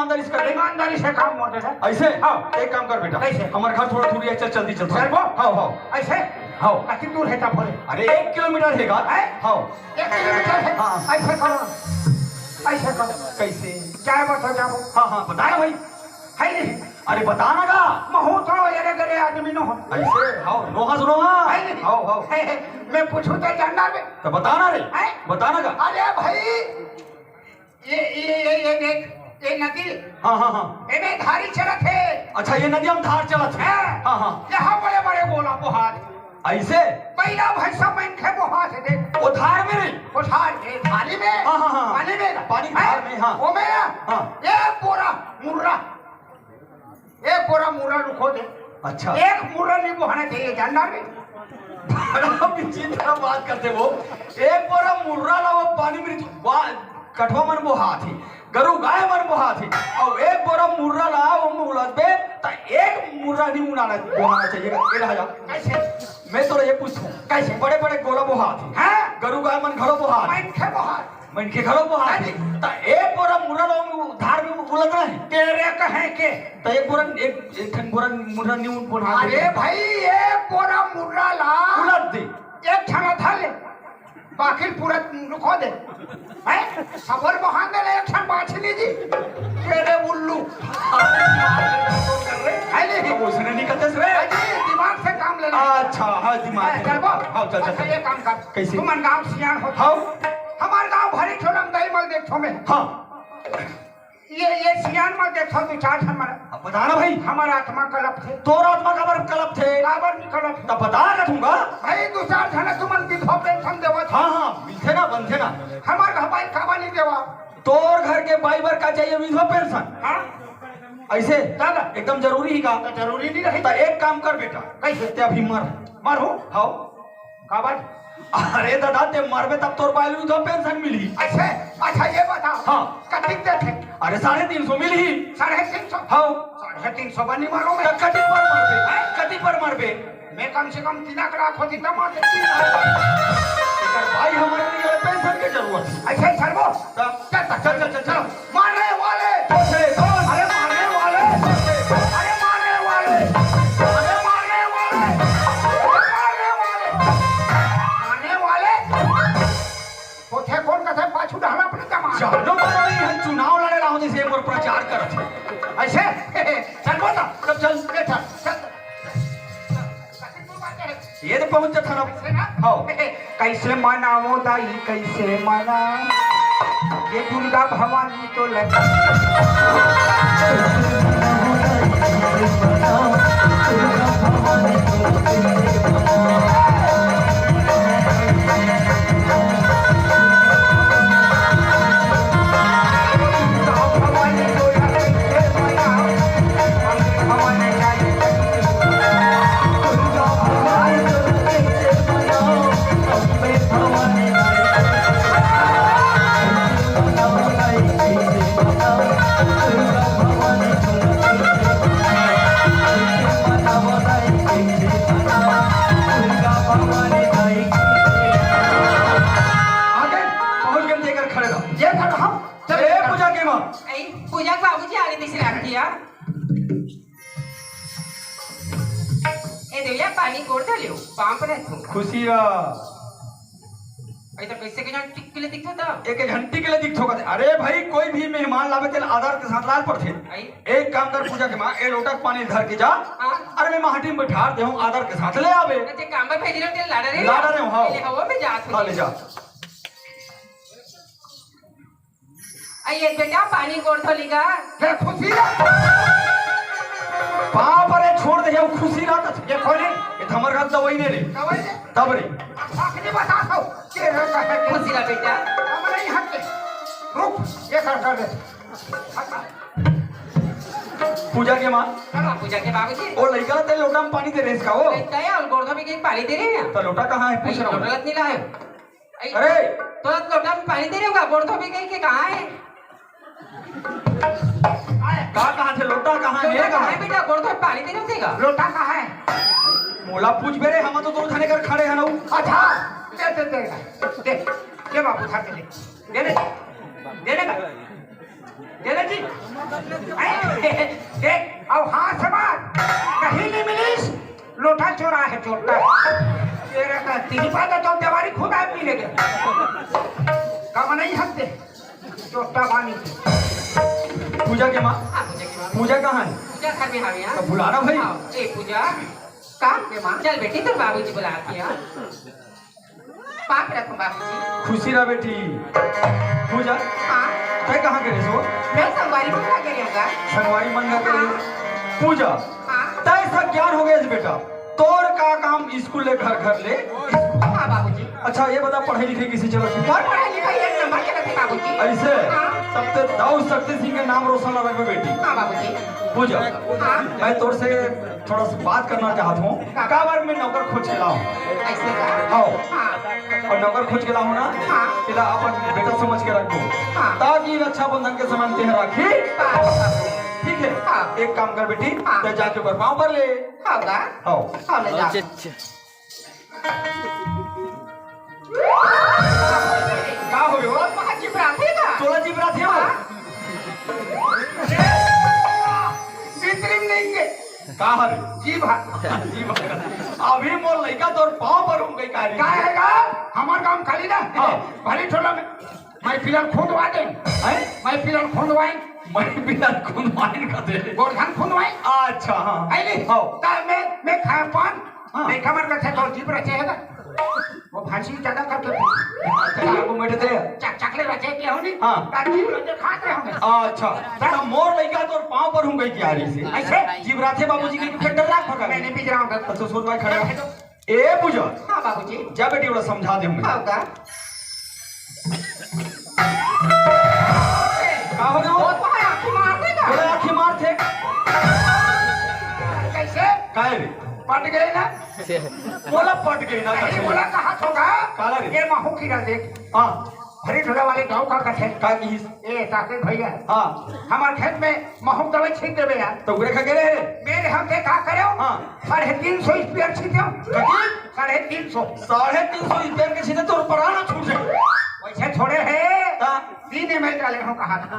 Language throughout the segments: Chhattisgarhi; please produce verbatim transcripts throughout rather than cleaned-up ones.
ईमानदारी से कर दे। ईमानदारी से काम मोर दे। ऐसे? हाँ। एक काम कर बेटा। कैसे? हमर घर थोड़ा दूर हे, चल जल्दी चल। चल वो? हाँ, हाँ। ऐसे? हाँ। कति दूर हे तब बोले? अरे एक किलोमीटर हे का? हैं? हाँ। एक किलोमीटर हे? हाँ। ऐसे करो। ऐसे करो। कैसे? जाए बस हो जाओ। हाँ, हाँ, बता ना भाई। है नहीं? अरे बता ना का? महू तो एरे गरे आदमी नो हो। ऐसे? हाँ, नोहा सुनो हाँ। है नहीं? हाँ, हाँ। मैं पूछूं तो जानना बे। तो बता ना रे। हैं? बता ना का? अरे भाई, ये, ये, ये, ये देख, ये नदी। हाँ, हाँ, हाँ। एमे धारी चलत हे। अच्छा, ये नदी हम धार चलत हे। हाँ। हाँ, हाँ। यहाँ बड़े-बड़े गोला बोहात। ऐसे? पहिला भैंसा मनखे बोहात हे, देख। वो धार में नहीं? वो धार में, थाली में। हाँ, हाँ, हाँ। पानी में ना। पानी हैं? धार में, हाँ। वो में ना। हाँ। ये बोरा मुर्रा। एक बोरा मुर्रा रुखो दे। अच्छा। एक मुर्रा नहीं बोहाना चाहिए, जानना नहीं? बड़ा विचित्र बात करते वो। एक बोरा मुर्रा ला वो पानी में रिझो-, वा-, कठवा मन बोहात हे, गरु गाय मन बोहात हे, अउ एक बोरा मुर्रा ला वो में उलदबे, त एक मुर्रा नहीं उनाना, बोहाना चाहिए। ये रहा जा। कैसे? मैं तोला ये पूछूं, कैसे? बड़े-बड़े गोला बोहात हे, हाँ? गरु गाय मन घलो बोहात हे। मनखे बोहात। मनखे घलो बोहात हे। अरे। त एक बोरा मुर्रा ला धार में उलदना हे। तेरे कहे के। त एक बोरा, एक, एक ठन बोरा मुर्रा न्यू बोहात हे। अरे भाई, एक बोरा मुर्रा ला उलद दे। एक ठन धर ले। बाकी पूरा रुखो दे। हैं? सबर बहान दे ले, एक ठन बाछी ली जी। तेरे उल्लू। है नहीं? तो उसने नहीं कहते रे। अरे, दिमाग से काम लेना। अच्छा, हाँ, दिमाग से। चल वो। हाँ, चल, चल, अच्छा, चल। ये काम कर। कैसे? तुमन गाँव सियान हो। हाँ। हमार गाँव भरी छोड़म दई मल देखो में। हाँ। ये, ये सियान मल देखो, दू चार ठन मन। अब बता ना भाई। हमार आत्मा कलप थे। तोर आत्मा काबर कलप थे? काबर नहीं कलप थे? तब बता ना दूंगा। भाई, दू चार ठन तुमन विधवा पेंशन देवत। हाँ, हाँ, मिलथे ना, बनथे ना। हमार घर भाई काबर नहीं देवा? तोर घर के बाई बर का चाहिए विधवा पेंशन? हाँ। ऐसे? दादा। एकदम जरूरी ही का? तो जरूरी नहीं रही। तो एक काम कर बेटा। कैसे? ते अभी मर। मर हो? हाँ। काबर? अरे दादा, ते मरबे तब तोर बाई ल विधवा पेंशन मिलही। अच्छा, अच्छा, ये बता। हाँ। कतिक देथे? अरे, साढ़े तीन सौ मिलही। साढ़े तीन सौ? हाँ। साढ़े तीन सौ बनी मारो मैं। त कतिक पर मरबे? हैं? कतिक पर मरबे? मैं कम से कम तीन लाख होती तब मरते। तीन लाख। एकर भाई, हमारे लिए पेंशन के जरूरत है। अच्छा, चल वो। तब चल, चल, चल, चल, चल। मारने वाले। कौन से? कौन? अरे मारने वाले। अरे मारने वाले। अरे मारने वाले। मारने वाले। मारने वाले। होथे कोन कथे पाछू डहर अपने जमा। जानो तो नहीं है, चुनाव लड़े रहो जैसे एक बार प्रचार करत है। ऐसे? चल बोल ना। चल, चल, चल, चल। ये तो पहुंच जाता ना। हाँ। कैसे मनावो दाई, कैसे मना? ये दुर्गा भवानी तो लगा। आगे पहुंच गए, देकर खड़े रहो। ये खड़ा हम। चल, ए, पूजा के माँ। ए, पूजा के बाबूजी आगे दिस लागती है। ए देवया, पानी गोड़ धर लियो, पाँव परे थूं। खुशी रह। ए तो कैसे के जान टिक के ले दिखता था? एक घंटी के लिए दिखतो का। अरे भाई, कोई भी मेहमान लावे तेल आदर के साथ लाल पड़थे। आई। एक काम कर पूजा के माँ, ए लोटा के पानी धर के जा। हाँ। अरे मैं माटी में बैठा दे हूँ, आदर के साथ ले आवे। अच्छा, काम पे भेज रहे हो, तेल लाड़ा रहे हो? लाड़ा रहे हो, हाँ। ले हवा में जा, हाँ, ले जा। आइए बेटा, पानी गोड़ धो लीगा। ले खुशी रह। पाँव परे छोड़ दे, खुशी रह। ये खोले, ये तो हमर घर दवाई नहीं रे। दवाई दे। तब रे। आखिरी बता दो। के रे कहे के? खुशी रह बेटा। हम नहीं हटते। रुक, ये कर, कर दे। पूजा के माँ। हाँ, पूजा के बाबूजी। ओ लइका ते लोटा में पानी दे रहे इसका, ओ। लइका है, और गोड़ धोबी के पानी दे रहे हैं। तो लोटा कहाँ है? पूछ रहा हूँ। लोटा नहीं लाए। अरे! तो आप लोटा में पानी दे रहे हो का? गोड़ धोबी गई के कहाँ है? का कहाँ थे? लोटा कहाँ है? लोटा कहाँ है बेटा? गोड़ धोबी पानी दे रहे हो का? लोटा कहाँ है? मोला पूछ बे रे, हम तो दो जने कर खड़े हैं ना। अच्छा, दे, दे, दे, दे, दे बाबू, उठा के दे, दे, दे, दे, दे। दे दे जी। ए, देख, अब हाथ से मार। कहीं नहीं मिलिस, लोटा चोरा है चोटा। तेरा का तीन पाता तो देवारी खुद आदमी ले गए। कम नहीं हंसते, चोटा बानी। पूजा के माँ, हाँ, पूजा के माँ। पूजा कहाँ है? पूजा घर में हवे, हाँ। तो बुलाना भाई। हाँ, ए पूजा, काम के माँ, चल बेटी, तोर बाबूजी बुला के आ। पाँव परत हँव बाबूजी। खुशी रह बेटी। पूजा, हाँ। तैं कहाँ के रहिस वो? मैं संगवारी मन घर गे रहेंव गा। संगवारी मन घर के हाँ। रहिस। पूजा, हाँ। तैं सज्ञान हो गइस बेटा। तोर का काम स्कूल ले घर, घर ले स्कूल। हाँ बाबूजी। अच्छा ये बता, पढ़ाई लिखाई कइसे चलत हे? मोर पढ़ाई लिखाई एक नंबर चलत हे बाबूजी। अइसे? हाँ। तब तैं दाऊ शक्ति सिंह के नाम रोशन ला रखबे बेटी। हाँ बाबूजी। पूजा, हाँ। मैं तोर से थोड़ा सा बात करना चाहत हँव। काबर मैं नौकर खोज के लाहूँ। अइसे का? हाँ। हाँ। अउ नौकर खोज के लाहूँ ना, हाँ। तेला अपन बेटा समझ के रखबो। हाँ। ताकि रक्षाबंधन के समय तें राखी। हाँ। ठीक हे? हाँ। एक काम कर बेटी, हाँ। तैं जाके ओकर पाँव पर ले। हाँ गा? हाँ। हाँ, ले जा। अच्छा, अच्छा। का होगे वो? तोला जीभ आथे का? तोला जीभ आथे वो? हाँ। भीतरी में नहीं गे। का हरे? जीभ हा। जीभ हा। अभी मोर लइका तोर पाँव पर हूँ गई का रे? का हे गा? हमर गाँव खाली ना। हाँ। भरी ठोला में मैं पिलर खोदवा दे। हैं? मैं पिलर खोदवाई। मैं पिलर खोदवाई का दे। गोरधन खोदवाई। अच्छा, हाँ। अइली? हाँ। ता मैं, मैं खाय पान। हाँ। देखा मन कथे तो जीभ रचे हे ना। वो भाषी ज्यादा करके अच्छा, आपको बैठे थे। चक-, चकले रचे के हो नहीं? हाँ। ता जीभ रचे खात रहे होंगे। अच्छा। तब मोर लइका तोर पाँव पर हूँ गई क्या रही से? अइसे? जीभ रचे बाबूजी के फिर डर लाग भगा। मैं नहीं पी रहा हूँ। अच्छा, सोच भाई खड़ा। ए पूजा। हाँ बाबूजी। जा बेटी, ओला समझा दे हूँ मैं। हाँ का? का हो गे वो? वो तो है, आँखी मार देगा। ओला आँखी मार थे। कइसे? काहे रे? पट गे ना? मोला पट गे ना, नहीं, कइसे? मोला कहा थोगा? काला रे? ये महू कीरा देख। हाँ। भरी ठोला वाले गाँव का कथे। का किहिस? ए, साकेत भैया। हाँ। हमर खेत में महू दवाई छींट देबे यार। तो ओकरे खा के रहे रे? मेरे हम के का करे हो? हाँ। साढ़े तीन सौ स्प्रेयर छींटे हो। कथी? साढ़े तीन सौ। साढ़े तीन सौ स्प्रेयर के छींटे तोर प्राण छूट जाए। वइसे थोड़े हे। हाँ। तीन एम एल डाले हो कहा था।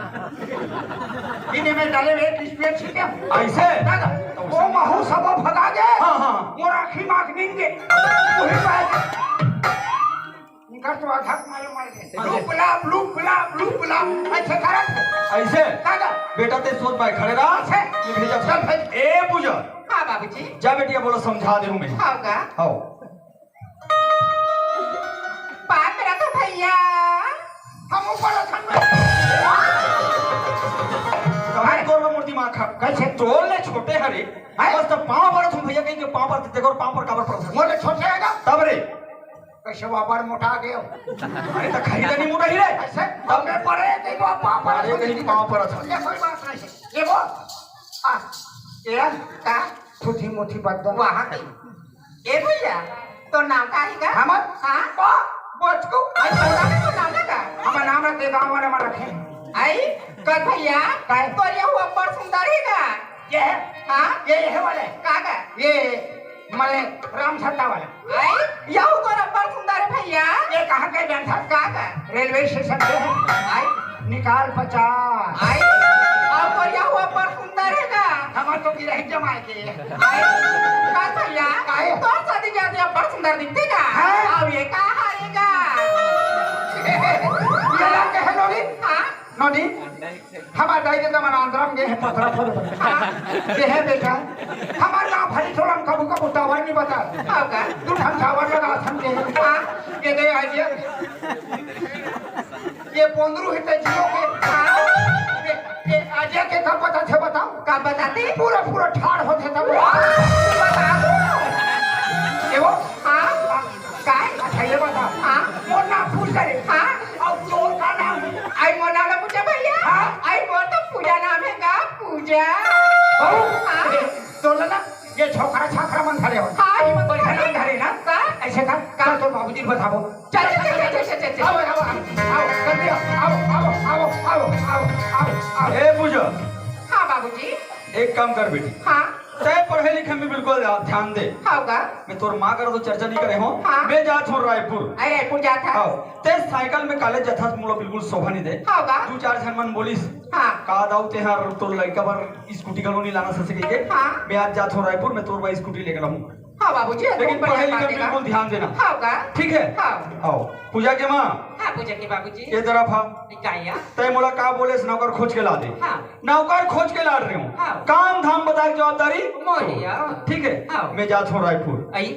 तीन एम एल डाले हुए एक स्प्रेयर छींटे हो। अइसे? दादा, वो महू सब भगा गे। हाँ, हाँ। वो राखी माख निंगे। वही पाए। इनका तो आधा मारे मार दे। लूप लाप, लूप लाप, लूप लाप। अइसे करत। अइसे? दादा। बेटा, तें सोच भाई, खड़े रह। अइसे? ये भेजा। चल भाई। ए पूजा। हाँ बाबूजी। जा बेटिया, ओला समझा दे हूँ मैं। हाँ का? हाँ। पात्र तो भैया। हम ऊपर अथन में। कहाँ तोर में मूर्ति माँ खा? कइसे? तोर ले छोटे हरे। हैं? बस तो पाँव परत हूँ भैया, कहीं के पाँव पर, तें ओकर पाँव पर काबर परत हस? मोर ले छोटे हे का? तब रे। कइसे वो अब्बड़ मोटा गे हो? अरे, त खरीदा नहीं मोटा ही रे। अइसे? तब मैं बड़े कहीं वो पाँव पर अरे, कहीं पाँव पर अथन। ये कोई बात नहीं हे। ये वो, आ, ये का? थूथी मूथी बद्दा। वहाँ कहीं। ए भैया, तोर नाम का हे का? हमर? हाँ? बो-, बोचकू। अरे, तोर नाम, तोर नाम का? हमर नाम रखे, गाँव वाले मन रखे। आई, कस भैया, काय? तोर यहू अब्बड़ सुंदर हे का? ये हे? हाँ? ये, ये हे वाले। का का? ये मने राम छत्ता वाला। आई, यहू तोर अब्बड़ सुंदर हे भैया। ये कहाँ के ग्रंथ हे? का का? रेलवे स्टेशन पे है। आई। निकाल पचास। आई, अउ तोर यहू अब्बड़ सुंदर हे का? हमर तो गिरही जमाए के। आई, का भैया? काहे? तोर शादी के आदमी अब्बड़ सुंदर दिखथे का? हाँ। अब ये का हाल हे का? ये लोग कहे नोनी? हाँ। नोनी, हमर दाई के जमाना अंतरा में गे हे, पथरा फोड़ दे। हाँ। ये हे बेटा, हमर गाँव भरी ठोला में कभू कभू टावर नहीं बता। हाँ का? दू ठन टावर लगा थन के। हाँ। ये दे आइए। ये पोंदरू हे ते जियो के। हाँ। ये, ये आइए के का पता थे बताओ? का बताते? पूरा, पूरा ठाड़ होथे तब। बता दो। ये वो? हाँ। काय? अच्छा, ये बता। हाँ। मोर नाम पूछ रहे। हाँ। अउ तोर का नाम हे? आई मोर नाम ना पूछे भैया। हाँ। आई मोर तो पूजा नाम हे का, पूजा। बहू, हाँ। ये तोर ना, ये छोकरा छाकरा मन धरे हो। हाँ, ये मन बड़े धरे। नाम धरे ना। का? अइसे का? का? चल तोर बाबूजी ल बताबो। चल, चल, चल, चल, चल, चल। आओ, आओ, आओ, आओ, जल्दी आओ, आओ। ए पूजा। हाँ बाबूजी। एक काम कर बेटी। हाँ। तैं पढ़े लिखे में बिल्कुल ध्यान दे। हाँ का? मैं तोर माँ करा तो चर्चा नहीं करे हूँ। हाँ। मैं जात हूँ रायपुर। अरे, रायपुर जात हस? हाँ। तैं साइकिल में कॉलेज जात हस, मोला बिल्कुल शोभा नहीं दे। हाँ का? दू चार झन मन बोलिस, हाँ। का दाऊ, तेहर तोर लइका बर स्कूटी घलो नइ लानस कहिके। हाँ। मैं आज जात हूँ रायपुर, मैं तोर बर स्कूटी लेके लाऊं। हाँ बाबूजी, लेकिन पढ़ाई लिखाई में बिल्कुल ध्यान देना। हाँ का? ठीक है? हाँ। आओ, पूजा के माँ। हाँ, पूजा के बाबूजी। ये तरफ आ। का या? तैं मोला का बोलेस, नौकर खोज के ला दे। हाँ। नौकर खोज के ला रहे हूँ। हाँ। काम धाम बता के जवाबदारी मोर या। ठीक है? हाँ। मैं जात हूँ रायपुर। आई,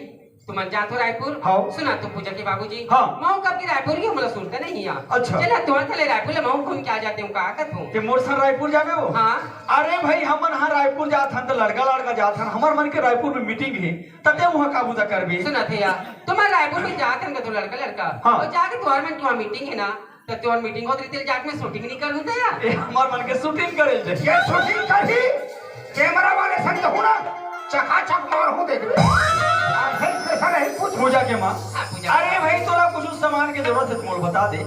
तुमन जात हो रायपुर? हाँ। सुना तो पूजा के बाबूजी। हाँ। महूँ कब के रायपुर गे हूँ, मोला सुरता नहीं है। अच्छा। चला, तुमन चले रायपुर ले, महूँ घूम के आ जाते हूँ, का कहत हो? ते मोर संग रायपुर जाबे हो? हाँ। अरे भाई, हमन हा रायपुर जात हन त लड़का लड़का जात हन, हमर मन के रायपुर में मीटिंग है, त ते उहाँ का बुता करबे? सुना थे यार, तुमन रायपुर में जात हन का तो लड़का लड़का, हाँ। अउ जाके तुहर मन के उहाँ मीटिंग है ना, त तुहर मीटिंग होत रहिथे, जाके मैं शूटिंग नहीं करहूँ त यार। ए, हमर मन के शूटिंग करे ले जाही। ये शूटिंग करही, कैमरा वाले संग कहूँ ना, चकाचक मारहूँ, देखबे। अउ फिर पैसा नहीं पूछ। पूजा के माँ। हाँ, पूजा। अरे भाई, तोला कुछ सामान के जरूरत है त मोला बता दे,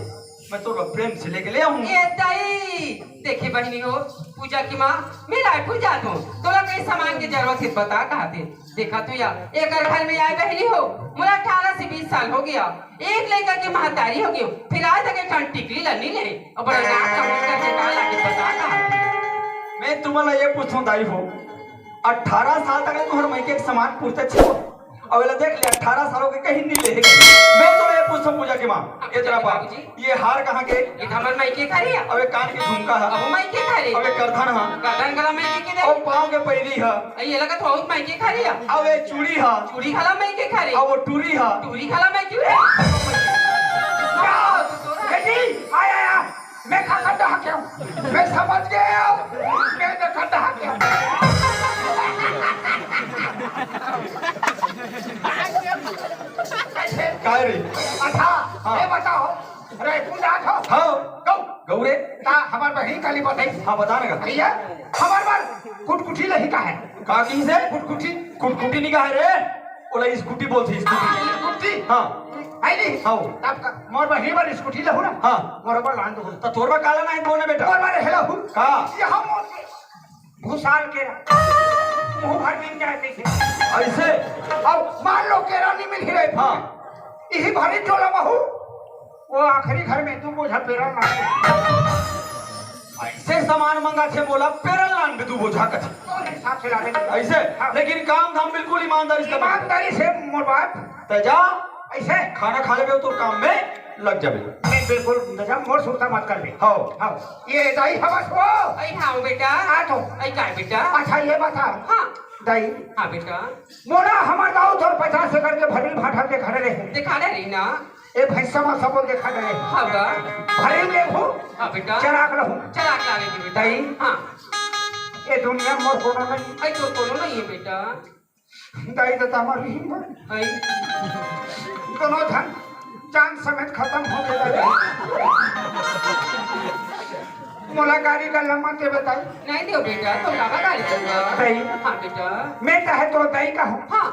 मैं तोला प्रेम से लेके ले आऊँ। ए दाई, देखे बहिनी हो, पूजा के माँ, मैं रायपुर जात हूँ, तोला कई सामान के जरूरत है बता कहा थे। देखा तो या, एकर घर में आए बहिनी हो, मोला अठारह से बीस साल हो गया, एक लइका के महतारी हो गयो, फिर आज तक एक ठन टिकली ल नी ले, अउ बड़ा नाक का मुंह करके का लागे बता ना। मैं तुमन ला ये पूछूं दाई हो, अठारह साल तक ले तुहर मइके के सामान पूछत छियो, अउ एला देख ले, अठारह साल हो गे कहीं नी ले। मैं तो ये पूछूं पूजा के माँ, ए तरफ आ, बाबूजी। ये हार कहाँ के? ये तो हमर मइके के हरे। अउ ये कान के झुमका ह? अउ मइके के हरे। अउ ये करधन ह? करधन घला मइके के हरे। अउ पाँव के पैरी ह? अउ ये लगा तो बहुत मइके के हरे। अउ ये चूड़ी ह? चूड़ी घला मइके के हरे। अउ वो टूरी ह? टूरी घला मइके के हरे। क्या? बेटी, आय, आय, आय। मैं का करता हूँ क्यों? मैं समझ गया। मैं तो करता हूँ क्यों? काय रे? अच्छा, हाँ। ये बताओ, रायपुर जात हो? हाँ। गऊ। गऊ रे। ता हमार बहिन काली बताई। हाँ, बता ना का। भैया, हमार बार कुटकुटी लही का है? का की से? कुटकुटी। कुटकुटी नहीं का है रे? ओला स्कूटी बोलथे, स्कूटी। हाँ, स्कूटी। हाँ। आई नहीं? हाँ। तब का, मोर बहिन बार स्कूटी लहू ना? हाँ। मोर बार लान दो। त तोर बार काला नहीं बोलना बेटा? मोर बार हेला हूँ। का? यहाँ मोर भूसाल केरा। मुँह भर दिन जाए कैसे? ऐसे? अब मान लो केरा नहीं मिल रहे। हाँ। यही भारी टोला बहू, वो आखिरी घर में दू बोझा पेरा ना। ऐसे सामान मंगा थे बोला, पेरा लान में दू बोझा कथे। तो हिसाब से ला दे। ऐसे? हाँ। लेकिन काम धाम बिल्कुल ईमानदारी से। ईमानदारी से मोर बाप। त जा। ऐसे? खाना खा लेबे तो काम में लग जाबे। नहीं, बिल्कुल, गजब, मोर सुरता मत करबे। हाँ। हाँ। ये दाई हवस हो? अई हाँ बेटा। आ तो। अई का बेटा? अच्छा, ये बता। हाँ। दाई। हाँ बेटा। मोला हमर दाऊ तोर पचास एकड़ के भर्री भाठा के खड़े रहे। दिखा दे रही ना। ए भैंसा मा सबो दिखा दे रहे। हाँ बा। भर्री में हो? हाँ बेटा। चराक रहूं। चराक लागे के बेटा। दाई। हाँ। ये दुनिया में मोर कोनो नहीं। अई तोर कोनो नहीं है बेटा। दाई ददा मर रही है। अई। दोनों झन जान समेत खत्म हो गए दाई। मोला गारी का लम्मा के बताई। नहीं दियो बेटा, तो काबर गारी दूंगा। दाई। हाँ बेटा। मैं चाहे तो दाई का हूँ। हाँ।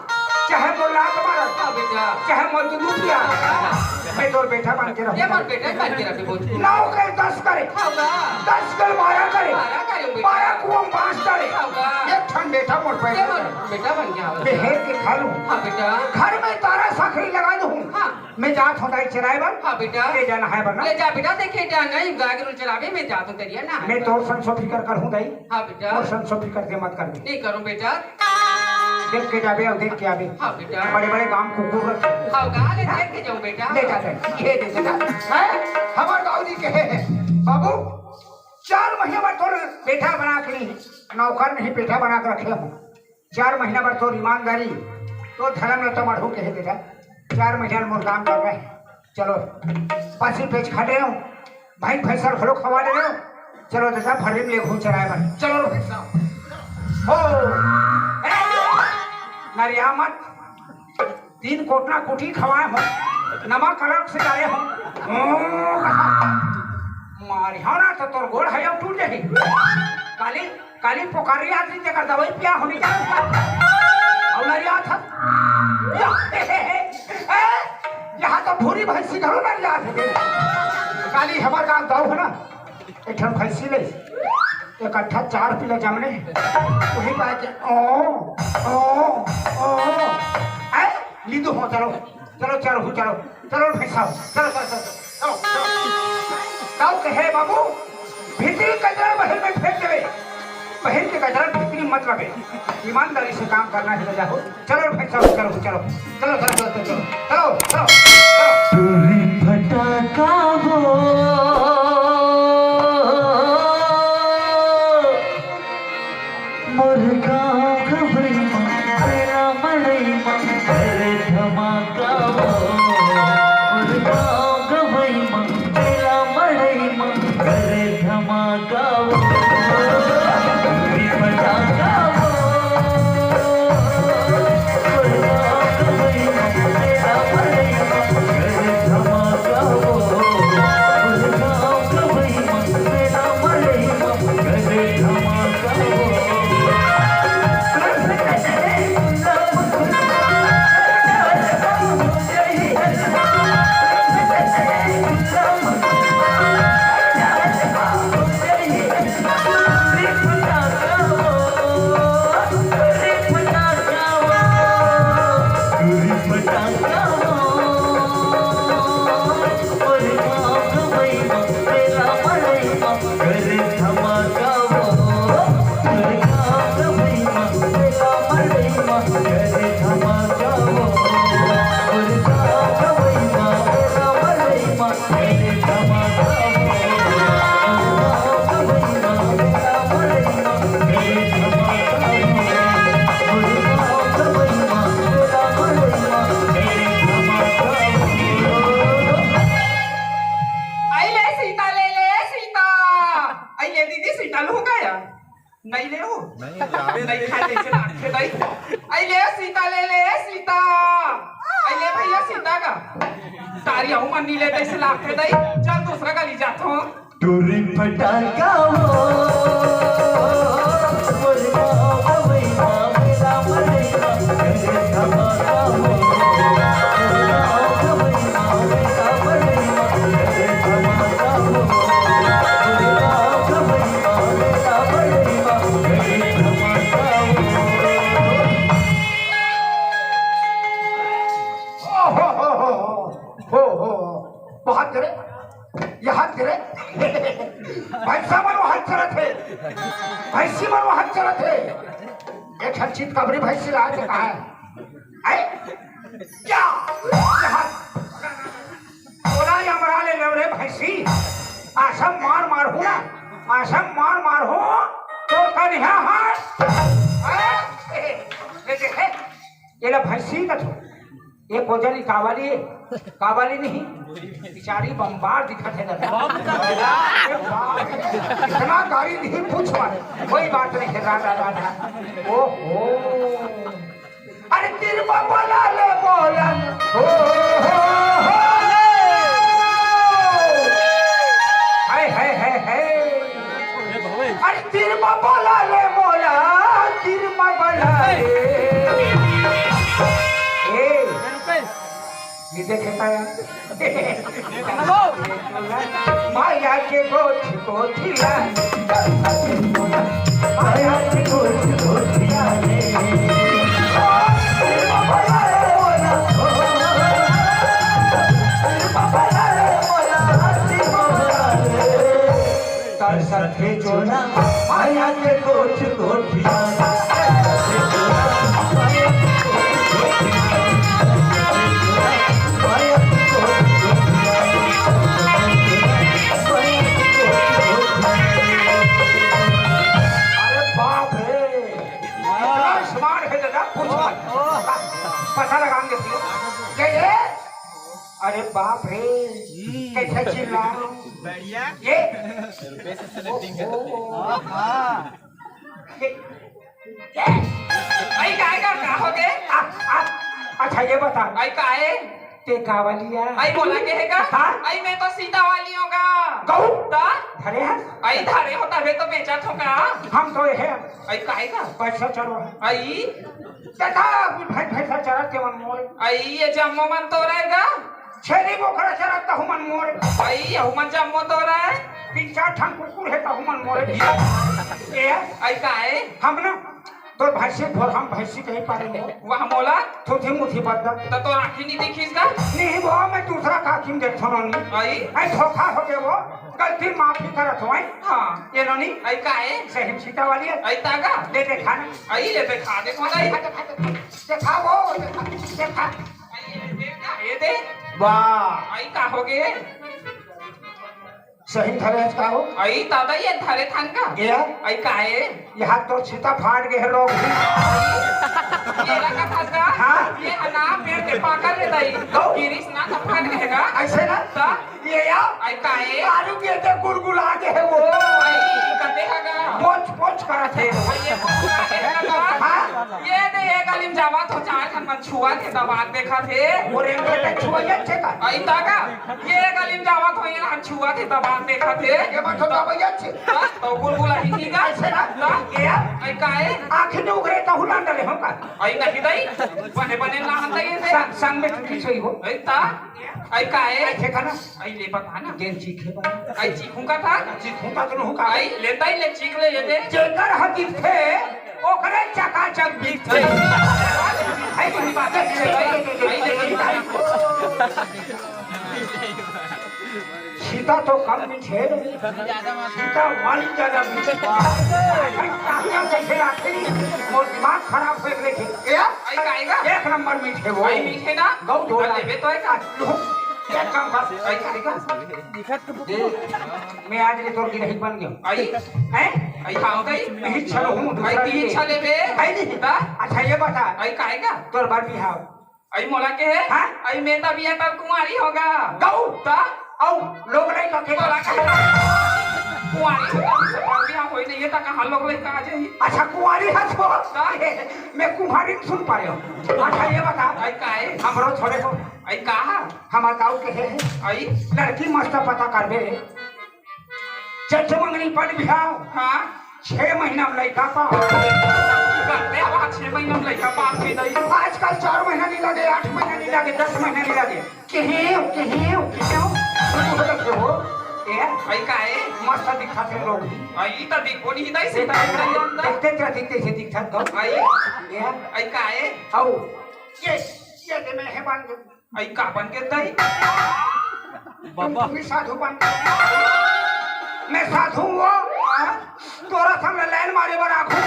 चाहे मोर लात मारा। हाँ बेटा। चाहे मोर दुनू पिया। हाँ। मैं तोर बेटा बन के रहूँ। ये मोर बेटा बन के रहे बहुत। नौ के दस करे। हाँ बा। दस के बारह करे। बारह करे बेटा। बारह कुआं पाँच करे। हाँ बा। एक ठन बेटा मोर पैदा ये मोर करे। बेटा बन गया। मैं हेर के खा लूँ। हाँ बेटा। घर में तारा साखरी लगा दूँ। हाँ। मैं जात हूँ दाई चराए बर। हाँ बेटा। ले जा नहाए बर ना। ले जा बेटा, देखे जा नहीं, गाय गरू चराबे, मैं जात हूँ तरिया नहाए मैं बर। तोर संग सो फिकर करहूँ दाई। हाँ बेटा। तोर संग सो फिकर के मत करबे। नहीं करूँ बेटा। देख के जाबे अउ देख के आबे। हाँ बेटा। बड़े बड़े गांव कुकुर रखे। हाँ, गा ले देख के जाऊँ बेटा। ले जा दाई, ये दे बेटा। हैं? हमार बाबूजी कहे हैं, बाबू, चार महीना बाद तोर बेटा बना के नहीं, नौकर नहीं, बेटा बना के रखे हूँ। चार महीना बर तोर ईमानदारी, तोर धर्म ल तो मढ़ू के हे बेटा। चार महीना ल मोर काम कर रहे। चलो, पसी पेच खा रहे हो, भाई भैंसा घलो खवा रहे हो। चलो दादा, भर्री में ले घूम चराए बर। चलो भैंसा। हो। ए, नरिया मत। तीन कोटना कोटी खवाए हो, नमक अलग से डाले हो। ओ, कहा। मारिहा ना तो तोर गोड़ है टूट जाही। काली काली पोकारी आदमी तेकर दवाई पिया होनी चाहिए। अउ नरिया था। या, ए, ए, ए, ए, यहाँ तो भूरी भैंसी घलो नरिया थे। काली हमार गांव दाऊ है ना, एक ठन भैंसी ले, एक अट्ठा चार पिला जमने, वही पाए के, ओ, ओ, ओ, ए, लीदो हो, चलो, चलो, चलो, चलो, चलो, भैंसा, चलो, चलो, चलो, चलो, चलो। दाऊ कहे, बाबू, भीतरी कचरा बहिर में फेंक देवे, बहिर के कचरा भीतरी मत रखे। ईमानदारी से काम करना है, ले जाओ। चलो भाई साहब, चलो, चलो, चलो, चलो, चलो, चलो, चलो, चलो। टूरी फटाका वो, मोर गाँव गवई मा, तेरा मड़ई मा, करे धमाका वो। मोर गाँव गवई मा, तेरा मड़ई मा, करे धमाका वो। टूरी फटाका वो, मोर गाँव गवई मा, तेरा मड़ई मा, करे धमाका वो। मोर गाँव गवई मा, तेरा मड़ई मा, करे धमाका वो। आई ले सीता, ले ले सीता। आई ले दीदी, सीता लूं का या? नहीं ले हो। नहीं यार। नहीं खाए, जैसे लागथे दई। आई ले सीता, ले ले सीता। आई ले भैया सीता का। तारी अहू मन नी ले, जैसे लागथे दई। चल दूसरा गली जाथो। टूरी फटाका वो, मोर गाँव गवई मा, मेरा मड़ई मा, करे धमाका वो। मोर गाँव गवई मा, मेरा मड़ई मा, करे धमाका वो। मोर गाँव गवई मा, मेरा मड़ई मा, करे धमाका वो। ओ हो हो हो हो। हो, हो, हो। बहुत तेरे, यहाँ तेरे। भैंसा मन वहाँ चरत हे। भैंसी मन वहाँ चरत हे। एक ठन चितकबरी भैंसी ला के कहा है। ऐ? क्या? यहाँ। बोला, यमरा ले लो रे भैंसी। आसम मार मार हो ना। आसम मार मार हो। तो कन्या हाथ। ऐ? ये देखे? ये ला भैंसी का थो। ये कोजली कावाली है, कावाली नहीं, बेचारी बम्बार दिखत है दादा। बम का? अरे बाप रे, इतना गाली नहीं पूछ पाए। कोई बात नहीं है दादा, दादा। ओहो, अरे तिरपा बोला ले बोला। ओ हो हो। हाय, हाय, हाय, हाय। अरे तिरमा बोला ले मोला, तिरमा बोला ले। ए, ये देखे का यार? माया के गोठ गोठिया, माया के गोठ गोठिया रे। तिरमा बोला ले मोला, तिरमा बोला ले मोला, तिरमा बोला ले। तर सखे जोड़ा माया के गोठ गोठिया। अरे बाप रे, इतना smart है दादा, पूछ मत। पता लगा के देखिए। ये, ये, अरे बाप रे, कैसे चिल्ला? बढ़िया। ये, रुपये से सेलेक्टिंग है। ओहो। हाँ। ये, ये, आई काय का, का हो गए? आ, आ, अच्छा, ये बता। आई का है? ते का वाली है? आई बोला के है का? हाँ? आई मैं तो सीता वाली होगा। कहू? ता? धरे है? आई धारे होता है तो बेचा थो का? हम तो ये है। आई काय का? पैसा चलो है। आई? देखा, अभी भाई भैंसा चरत के मन मोरे। आई ये जम्मो मन तो रहेगा। छेरी बोकरा चरत तहु मन मोरे। आई यहू मन जम्मो तो रहे। तीन चार ठन कुकुर है तहु मन मोरे। ए, आई का है? हम ना तो भैंसी भोर हम भैंसी कहीं पारे हो। वह मोला? थूथी मुथी बदल। तो, तो आँखी नहीं देखिस का? नहीं वो मैं दूसरा का आँखी में देखथो नहीं। आई? आई धोखा हो गया वो। गलती माफी करत हों। हाँ। ये नोनी। अई का ए? सही सीता वाली हे। अई ता का? ले देखा ना। अई ले देखा, देखो ना। देखा, देखा, देखा, देखा वो, देखा, देखा। अई ये दे, ये दे। वाह। अई का होगे? सही धरे हस का हो? अई दादा, ये धरे थन का? ये? अई का ए? ये हाथ तो सीता फाट गे हे, रोग भी। ये रखा था का? हाँ। ये हना पेड़ के पाकल हे दाई। तो? गिरिस ना तो फाट गे हे का? अइसे ना? तो? ये या? अई का ए? आलू के ते गुलगुला गे हे वो। अई कते हे का? पोंछ पोंछ करत हे। अई ये गुलगुला गे हे का? हाँ? ये दे, ये गली म जावत हों, चार झन मन छुअत हे, दबात देखत हे। वो रेंगत हे, छुअत हे का? अई ता का? ये गली म जावत हों, ये हम छुअत हे, दबात देखत हे। ये बात तो दबात हे। हाँ, तो गुलगुला ही नहीं गा। अइसे ना? हाँ? ये? अई का ए? आँखी नहीं उघरे, कहूँ लान डरे हों का? अई नहीं दाई, बने बने ना हंता ये से। संग, संग में छुट्टी सोई हो। अई ता? अई का ए? अइसे का ना? अई ले बता ना। जेन चीखे बा। अई चीखूं का था? चीखूं का तो नहूं का? अई ले दाई, ले चीख ले, ये दे। जेकर ह दिखथे, ओकरे चकाचक दिखथे। अई कोई बात नहीं, अई ले, अई ले। सीता तो कम मीठे, सीता वाली ज्यादा मीठे। अई काका कैसे आखिरी, मोर दिमाग खराब होए लेकिन। ए, अई का ए? एक नंबर मीठे वो। अई मीठे ना? गौ धोला। अरे, बे तो ए का? लो, एक काम कर। अई का ए का? ए, मैं आज ले तोर गिरहिक बन गेंव। अई? हैं? अई का होता है? नहीं, चलो, हूँ, दूसरा अई, ले। चले बे। है नहीं? ता? अच्छा, ये बता। अई का ए का? तोर बर बिहाव। अई मोला के हे? हाँ? अई मैं तो अभी अटल कुंवारी हों गा। गौ? ता? अउ, लोग लइका के बोला के कुंवारी हों गा, अभी बिहाव होई नहीं हे, ता कहाँ लोग लइका आ जाही? अच्छा, कुंवारी हस तो? ता? मैं कुंवारी नहीं सुन पाएंव। अच्छा, ये बता। अई का ए? हमरो छोड़े को। अई का? हमर गाँव के हे। अई? लड़की मस्त पता करबे। चट मंगनी पन बिहाव। हाँ। छह महीना म लइका पा। करते अब छह महीना म लइका पा के दई। आजकल चार महीना नहीं लगे, आठ महीना नहीं लगे, दस महीना नहीं लगे। केहेंव, केहेंव, केहेंव। शुरू हो जाथे हो। ए? अई का ए? मस्त दिखत हे लोग। अई त दिखो नहीं दई, सीता दिखत हे अंदर। देखते तेरा दिखते से दिखत हे। अई? ए? अई का ए? अउ, ये, ये दे मैं हे बांध दे। अई का बन के दई? बाबा। तुम भी साधु बन। मैं साधु हूँ वो। हाँ? तोरा सामने लाइन मारे बर आखू।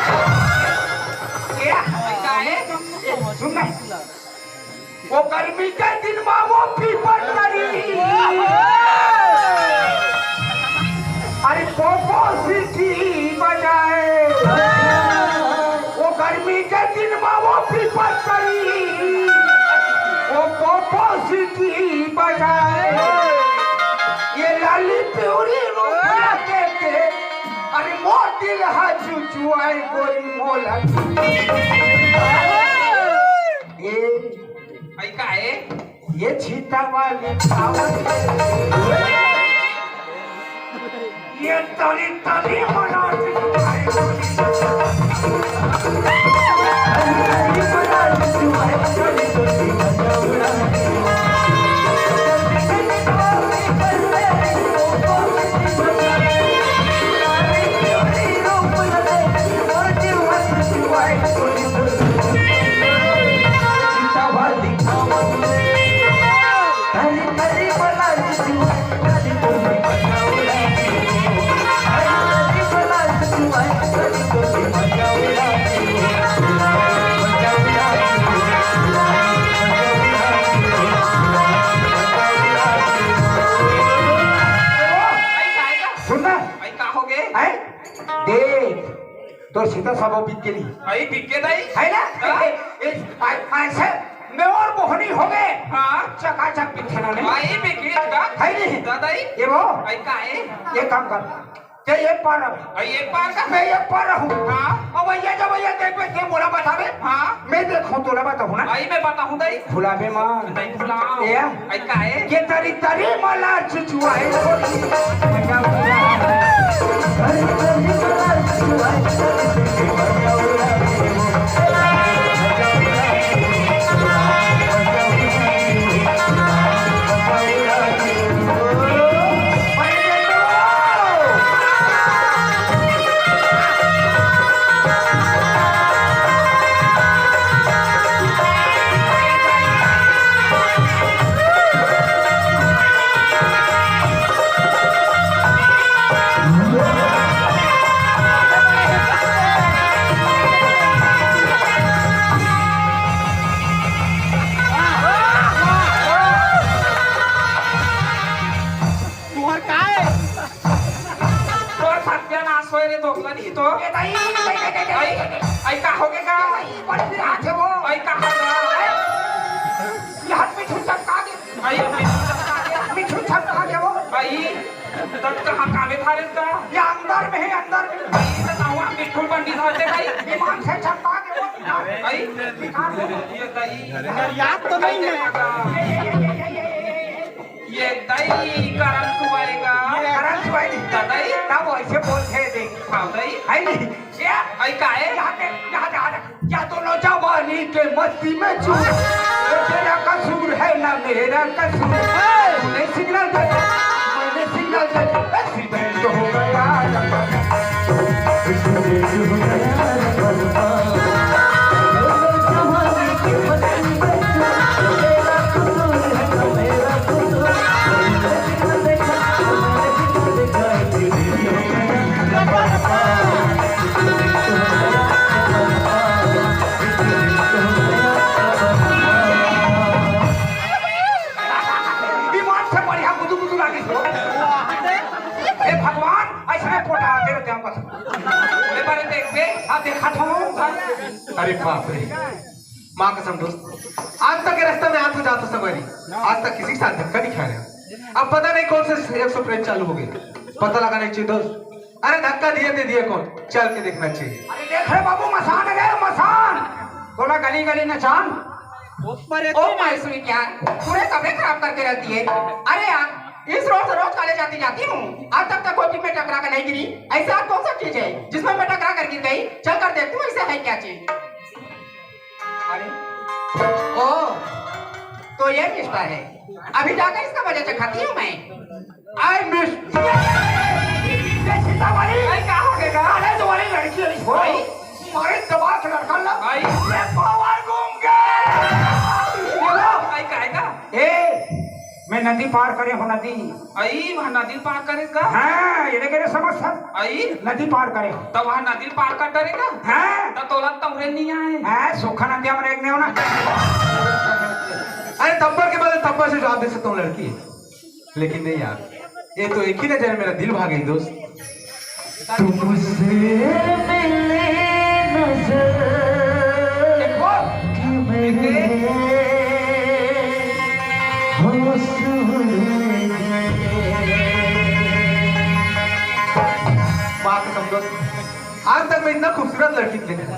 ए, अई का ए? ए, सुन ना। वो गर्मी के दिन मा वो पीपर तरी। अरे पोपो सीटी बजाए। वो गर्मी के दिन मा वो पीपर तरी। वो पोपो सीटी बजाए। ये लाली प्यूरी रूप लगे के। अरे मोर दिल हा चुचुआए गोरी मोला। ए, अई का ए? ये छीता वाली पावर। ये तली तली मना। सुन ना। अई का होगे? हैं? देख, तोर सीता सबो बिक गेली। अई बिक गे दाई? है ना? हाँ। ए, ए, आ, ऐसे मैं अउ मोहनी होगे। हाँ। चकाचक बिक गे ना। अई बिक गे का? है नहीं? दाई? ये वो? अई का ए? ये काम कर। ते ये पार अब। अई ये पार का? मैं ये पार हूँ। हाँ। अब भैया जब भैया देख बे, ते मोला बताबे। हाँ। मैं देखूं, तोला बताहूं ना। अई मैं बताहूं दाई। भुलाबे मत। नहीं भुलाओ। ए? अई का ए? के तरी तरी मला चुचुआए। पंडित होते भाई। ईमान से छपा के वो निकाल। भाई, निकाल दे। ये दही। याद तो नहीं है। ये दही करम सुआएगा। करम सुआएगी। दही। तब ऐसे बोलते हैं, देख। हाँ, दही। है नहीं? ये आई का है? यहाँ पे, यहाँ पे, यहाँ पे। या दोनों जवानी के मस्ती में चूर। ये तेरा कसूर है ना मेरा कसूर। तूने सिग्नल दे, मैंने सिग्नल दे, एक्सीडेंट हो गया। एक्सीडेंट हो गया। ईमान से बढ़िया गुदु गुदु लागिस हो। हे भगवान, अइसने पोटा दे दे हमको। ले बारे देख बे, अब देखा था। अरे बाप रे, माँ कसम दोस्त, आज तक ये रास्ता में आत हो जाता सवारी, आज तक किसी के साथ धक्का नहीं खाया। अब पता नहीं कौन से एक सौ प्लेट चालू हो गई, पता लगाना चाहिए दोस्त। अरे धक्का दिए थे दिए कौन, चल के देखना चाहिए। अरे देख रे बाबू, मसान है रे, मसान। बोला गली गली नचान। ओ माय स्वीट यार, पूरे कमरे खराब करके रख दिए। अरे यार, इस रोड से रोज कॉलेज आती जाती हूँ, आज तक तक कोई भी मैं टकरा कर नहीं गिरी। ऐसा कौन सा चीज है जिसमें मैं टकरा कर गिर गई? चल कर देखती हूँ इसे है क्या चीज। अरे, ओ, तो ये रिश्ता है। अभी जाकर इसका मजा चखाती हूँ मैं। I miss. ये सीतामढ़ी। भाई, क्या हो गया? अरे, तुम्हारी लड़की है, इसको। भाई। मारे दबा के लड़का लग। भाई। ये पावर घूम गया। ये लो। भाई, काय का? ए, मैं नदी पार करे हूँ, नदी। आई, वहाँ नदी पार करे का? हाँ, ये देखे रे समस्या। आई? नदी पार करे। तो वहाँ नदी पार कर डरे का? हाँ। तो तोला तौरे नहीं आए। हाँ, सुखा नदिया में एक नहीं होना। अरे, तब्बर के बदले तब्बर से जवाब दे सकता हूँ, लड़की। लेकिन नहीं यार, ये तो एक ही नजर में मेरा दिल भाग गई दोस्त। तुमसे मिले नजर कि मेरे होश उड़ गए। माँ कसम दोस्त, आज तक मैं इतना खूबसूरत लड़की नहीं देखा।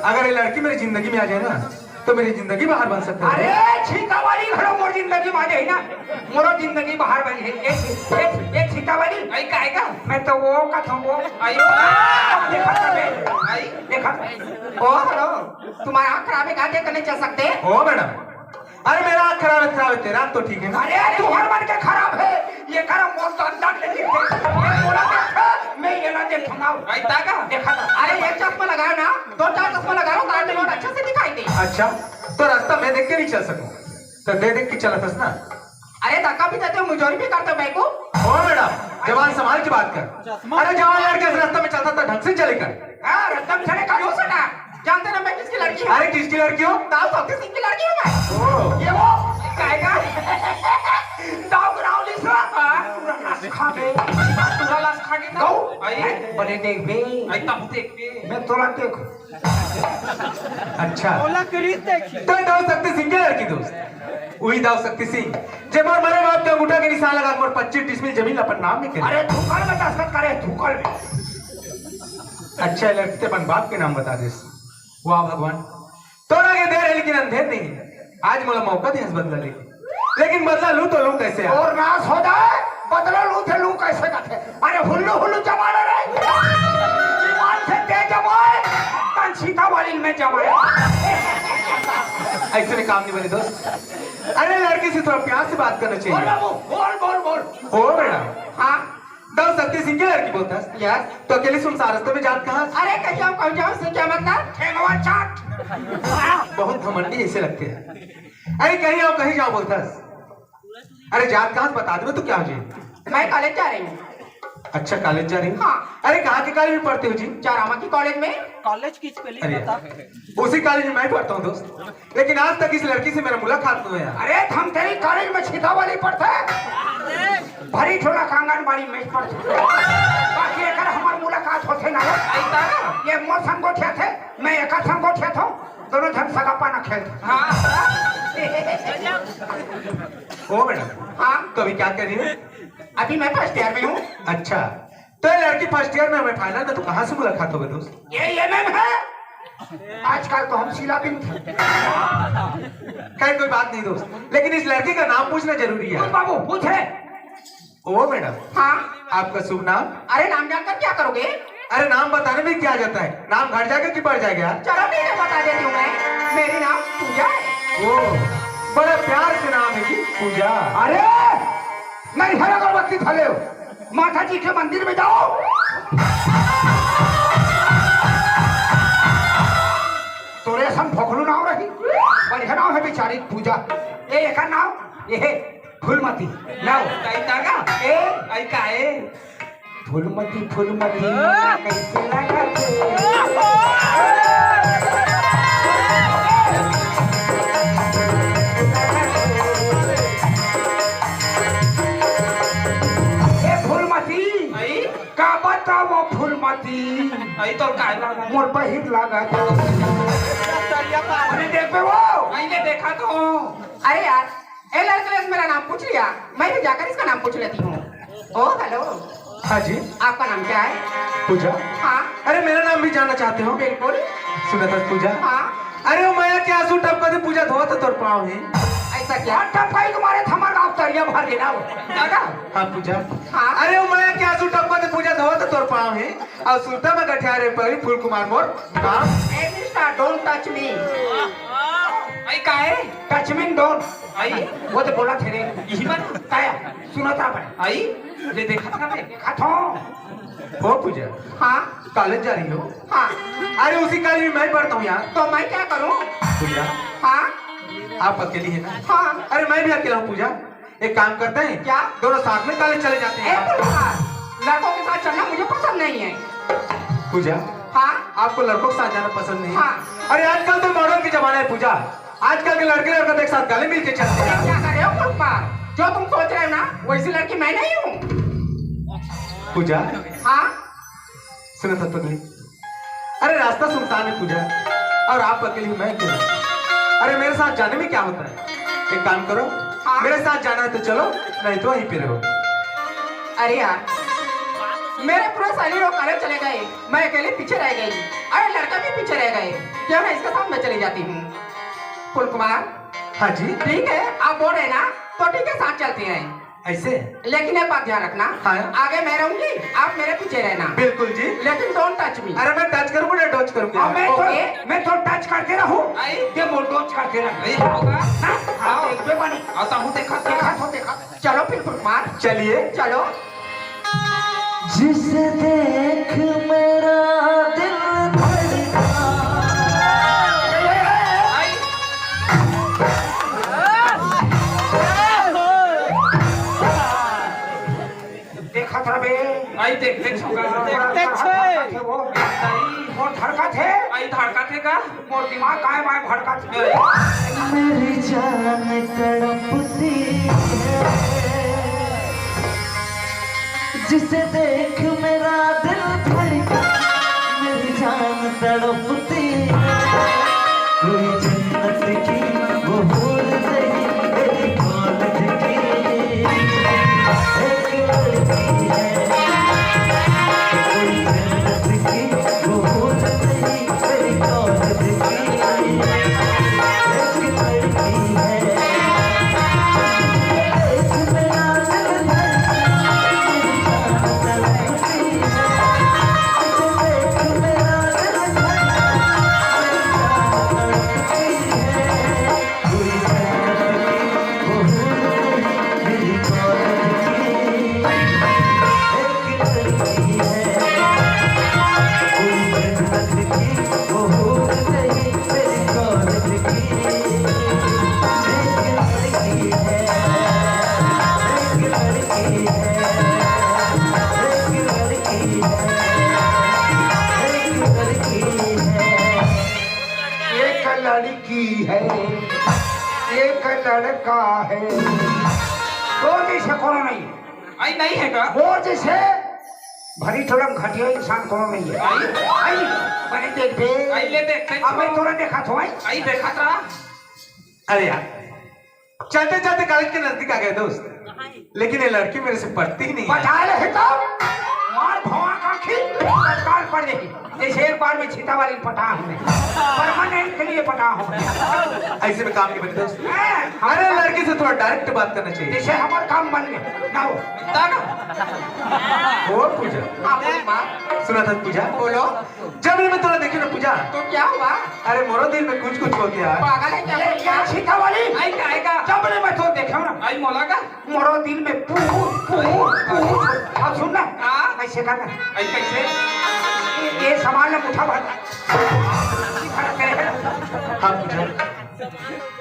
अगर ये लड़की मेरी जिंदगी में आ जाए ना, तो मेरी जिंदगी बहार बन सकती है। अरे, छीका वाली घरो मोर जिंदगी में आ जाए ना, मोरो जिंदगी बहार बनी है। एक, एक, एक छीका वाली। आई, काय का? मैं तो वो का था, वो। आई। देखा था मैं। आई। देखा। ओ, हेलो। तुम्हारा आँख खराब है, गांजे तो नहीं चल सकते? ओ मैडम, अरे मेरा आँख खराब है, खराब है, तेरा आँख तो ठीक है ना? अरे, तू हर मन के खराब है। ये करम मोर तो अंदर से दिखते। ये बोला देखा, मैं ये ना देखा ना। आई, ताका? देखा था। अरे, एक चश्मा लगाओ ना, दो चार चश्मा लगाओ, ताकि रोड अच्छे से दिखाई दे। अच्छा, तो रास्ता मैं देख के नहीं चल सकूं, तो दे देख के चलत हस ना। अरे, धक्का भी देते हो, मुजोरी भी करते हो, बेवकूफ। ओ मैडम, जबान संभाल के बात कर। अरे, जवान लड़के इस रास्ते में चलता था, ढंग से चले कर। हाँ, रास्ता में चले कर। क्यों सटा? जानते ना मैं किसकी लड़की हूँ? अरे, किसकी लड़की हो? दाऊ शक्ति सिंह की लड़की हूँ मैं। ओ। ये वो, काय का? दाऊ ग्राउंड इस हाँ। पूरा रस खा गए। पूरा रस खा गए था। दाऊ? आई? बने देख बे। आई तब देख बे। मैं तोला देख। अच्छा। ओला करीब देखी। तो दाऊ शक्ति सिंह के लड़की दोस्त। वही दाऊ शक्ति सिंह, जे मोर मरे बाप के अंगूठा के निशान लगा के मोर पच्चीस डिसमिल जमीन अपन नाम में करे। अरे, थूकल में दस्तखत करे, थूकल में। अच्छा, लड़की ते अपन बाप के नाम बता देस। वाह भगवान, तोरा के देर है लेकिन अंधेर नहीं है। आज मोला मौका दे हस बदला लेके, लेकिन बदला लूं तो लूं कैसे यार? और नाश हो जाए, बदला लूं थे लूं कैसे कथे? अरे हुल्लू हुल्लू जमाना रे, ईमान से दे जमाए, तन सीता वाली में जमाए। ऐसे में काम नहीं बने दोस्त। अरे लड़की से थोड़ा प्यार से बात करना चाहिए। बोल बाबू, बोल, बोल, बोल। हो बेटा। हाँ। दाऊ शक्ति सिंह के लड़की बोलता है। यस। तो अकेले सुनसान रास्ते में जात कहाँ? अरे कहीं जाऊँ, कहीं जाऊँ, से क्या मतलब? ठेंगवा चाट। बहुत घमंडी ऐसे लगते हैं। अरे कहीं आओ, कहीं जाओ बोलता है। अरे जात कहाँ से बता दो तो क्या हो जाए? मैं कॉलेज जा रही हूँ। अच्छा, कॉलेज जा रही हूँ? हाँ। अरे कहाँ के कॉलेज में पढ़ते हो जी? चारामा की कॉलेज में। कॉलेज की spelling अरे बता। उसी कॉलेज में मैं पढ़ता हूँ दोस्त, लेकिन आज तक इस लड़की से मेरा मुलाकात नहीं हुआ। अरे हम तेरी कॉलेज में छीता वाली पढ़ते हैं, भरी ठोला कांगनबाड़ी में पढ़ते हैं। बाकी एकर हमार मुलाकात होते ना हो। ऐसा ना? ये मोर संग गोठिया थे, मैं एकर संग गोठिया था, दोनों झन सगापा ना खेलते। हाँ। ओ मैडम। हाँ। तो अभी क्या कर रही हो? अभी मैं फर्स्ट ईयर में हूँ। अच्छा, तो ये लड़की फर्स्ट ईयर में, हमें फाइनल में, तो कहाँ से मुलाकात होगा दोस्त? ये ये मैम है। आजकल तो हम सीला बिन थे। खैर, कोई बात नहीं दोस्त, लेकिन इस लड़की का नाम पूछना जरूरी है। पूछ बाबू, पूछ है। ओ मैडम। हाँ। आपका शुभ नाम? अरे, नाम जानकर क्या करोगे? अरे, नाम बताने में क्या जाता है, नाम घट जाएगा कि बढ़ जाएगा यार? चलो ठीक है, बता देती हूँ मैं। मेरी नाम पूजा है। ओ, बड़ा प्यार से नाम है जी, पूजा। अरे, नहीं है अगरबत्ती धले हो, माता जी के मंदिर में जाओ। तोरे असन फोकलू नाम रही, बढ़िया नाम है बेचारी पूजा। ए, एकर नाम ये है फूलमती। लाओ। ताई तागा। ए, आई का ए? फूलमती, फूलमती, कैसे लगा थे? ए फूलमती, आई? का बताओ फूलमती? आई तो काय लगा? मोर बहिर लगा। अरे देख बे वो। आई ने देखा तो। अरे यार, ए लड़के ने मेरा नाम पूछ लिया, मैं भी जाकर इसका नाम पूछ लेती हूँ। ओ हेलो। हाँ जी। आपका नाम क्या है? पूजा। हाँ। अरे, मेरा नाम भी जानना चाहते हो? बिल्कुल। सुना था पूजा। हाँ। अरे, ओ मया के आंसू टपका थे पूजा, धोवा था तोर पाँव ही। ऐसा क्या? टपकाई तुम्हारे थमर का उतरिया भर देना हो। दादा। हाँ पूजा। हाँ। अरे, ओ मया के आंसू टपका थे पूजा, धोवा था तोर पाँव ही। अउ सुरता में गठिया रे परी फूल कुमार मोर नाम। ए मिस्टर, don't touch me। आई का है? Touch me don't। आई? वो तो बोला थे रे। यही बात। ताया, सुना था भाई। आई? ले देखा था बे। देखा था। हो पूजा। हाँ। कॉलेज जा रही हो? हाँ। अरे उसी कॉलेज में मैं पढ़ता हूँ यार। तो मैं क्या करूँ? पूजा। हाँ। आप अकेली है ना? हाँ। अरे मैं भी अकेला हूँ पूजा। एक काम करते हैं। क्या? दोनों साथ में कॉलेज चले जाते हैं। ए, फुलवार, लड़कों के साथ चलना मुझे पसंद नहीं है। पूजा। हाँ? आपको लड़कों के साथ जाना पसंद नहीं? हाँ। अरे आजकल तो मॉडर्न के जमाना है पूजा, आजकल के लड़के लड़कों के साथ गले मिलके चलते हैं। क्या कर रहे हो फुलवार? जो तुम सोच रहे हो ना, वैसी लड़की मैं नहीं हूँ। पूजा। हाँ। सुनो तो पगली, अरे रास्ता सुनसान है पूजा, और आप अकेली, मैं अकेला। अरे मेरे साथ जाने में क्या होता है, एक काम करो, हाँ? मेरे साथ जाना है तो चलो, नहीं तो वहीं पे रहो। अरे यार, मेरे पूरे सहेली लोग कॉलेज चले गए, मैं अकेले पीछे रह गई। अरे लड़का भी पीछे रह गए, क्यों ना इसके साथ मैं चली जाती हूँ। फूल कुमार। हाँ जी। ठीक है, आप बोल रहे ना, तो ठीक है, साथ चलते हैं। ऐसे? लेकिन एक बात ध्यान रखना, हाँ। आगे मैं रहूंगी, आप मेरे पीछे रहना। बिल्कुल जी। लेकिन don't touch me। अरे मैं टच करूंगा ना, डच करूंगा। और मैं तो, ओके। मैं तो टच करके रहूं, आई। ये मोर डच करके रहूं। नहीं होगा। हाँ, हाँ। देखबे बनी। और तहु देखा, देखा तो देखा। चलो फिर कुमार। चलिए। चलो। जिसे देख मेरा दिल धड़का। आई। देखत रह बे। आई देख, देख छोकरा। देखत छे। वो। आई। वो धड़कत हे। आई धड़कत हे का? मोर दिमाग काय माय भड़कत हे। मेरी जान तड़पती है, जिसे देख मेरा दिल धड़का, मेरी जान तड़पती है। कोई जन्नत की वो हूर नहीं, मेरी कॉलेज की एक लड़की है। कोई जन्नत की वो हूर नहीं, मेरी कॉलेज की एक लड़की है। एक लड़की है, एक लड़का है, दो में से कोनो नहीं। आई नहीं है का? वो जैसे भरी थोड़ा घटिया इंसान कोनो नहीं है। आई? आई, मैंने देख बे। आई ले देख, देख। अब मैं तोरा देखा था, आई? आई देखा था। अरे यार, चलते चलते कॉलेज के नजदीक आ गए दोस्त, लेकिन ये लड़की मेरे से पटती ही नहीं है। पटा रहे तो? और भौंक आँखी, तत्काल पड़ जाही। जैसे एक बार में छीता वाली पटा हूँ मैं, परमानेंट के लिए पटा हूँ। ऐसे में काम नहीं बने दोस्त। हैं? अरे लड़की से थोड़ा डायरेक्ट बात करना चाहिए। जैसे हमारा काम बन गया ना हो। ना, ना। ओ पूजा। हाँ, बोल माँ। सुना था पूजा? बोलो। जब ले मैं तोला देखे ना पूजा। तो क्या हुआ? अरे मोरो दिल में कुछ कुछ होत हे यार। पागल है क्या? ये क्या छीता वाली? आई का, आई का? जब ले मैं तो देखे ना। आई मोला का? मोरो दिल में पू, पू, पू। अब सुन ना। हाँ? ऐसे कर ना। आई कैसे? ये, ये सामान ना उठा भर। हाँ पूजा।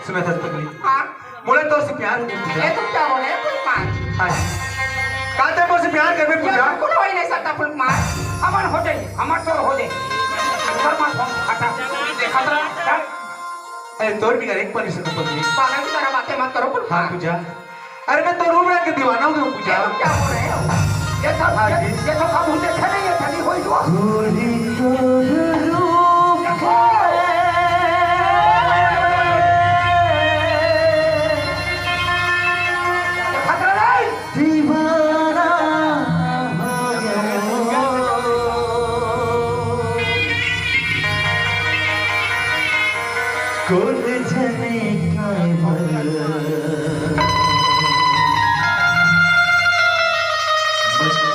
सुना था पगली। हाँ। मोला तोर से प्यार हो गया पूजा। ये तुम क्या बोले? फुल मार। हाँ जी। का तैं मोर से प्यार करबे ये पूजा? बिल्कुल हो ही नहीं सकता फुल मार। हमर हो जाए, हमर तो हो जाए। ऊपर मत हो, हटा। देखा था? चल। अरे तोर बिगर एक पल नहीं सकूं पगली। पागल की तरह बातें मत करो फुल हाँ मार। पूजा। अरे मैं तो रूप रंग के दीवाना हो गया हूँ पूजा। ये तुम क्या बोल रहे हो? ये सब, हाँ ये, जी। ये तो कब हम देखे नहीं है, धनी हो ही हुआ। गोरी तोर रूप देखो। देखा था नहीं? दीवाना हो गया। कोन जने काबर मत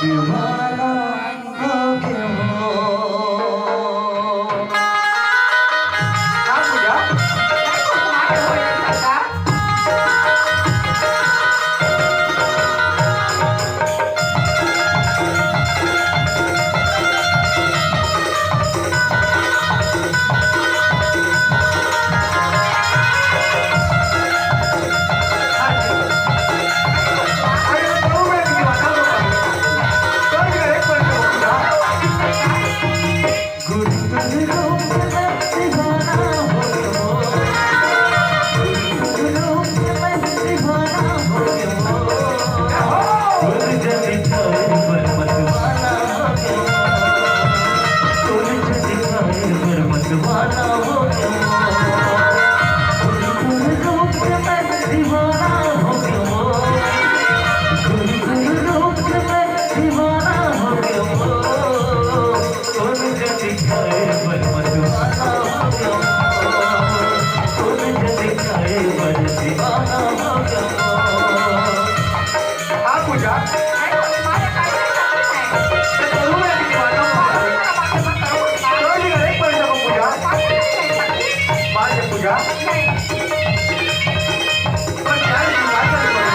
दीवाना हो गया। हाँ, पूजा। हाँ, पूजा। अरे, तुम्हारे घर में सब कुछ है। मैं जरूर है कि तुम्हारा नाम पूजा। कोई भी घर एक पल जाओ, पूजा। बात है, पूजा। नहीं। पर क्या है, बात है, पूजा।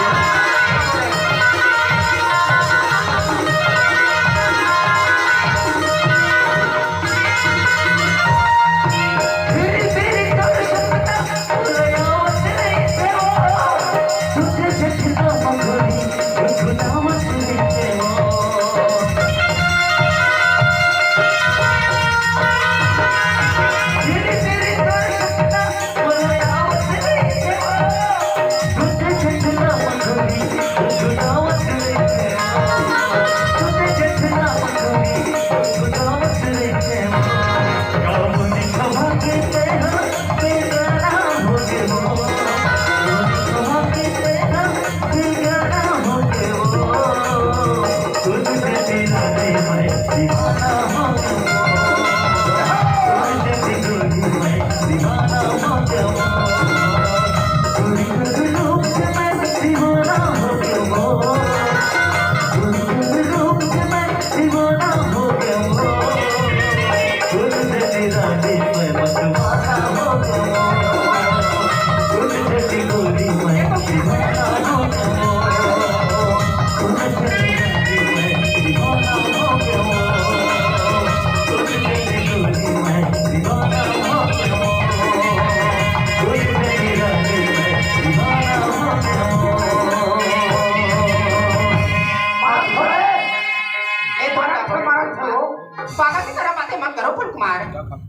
पागल की तरह बातें मत करो फुलकुमार।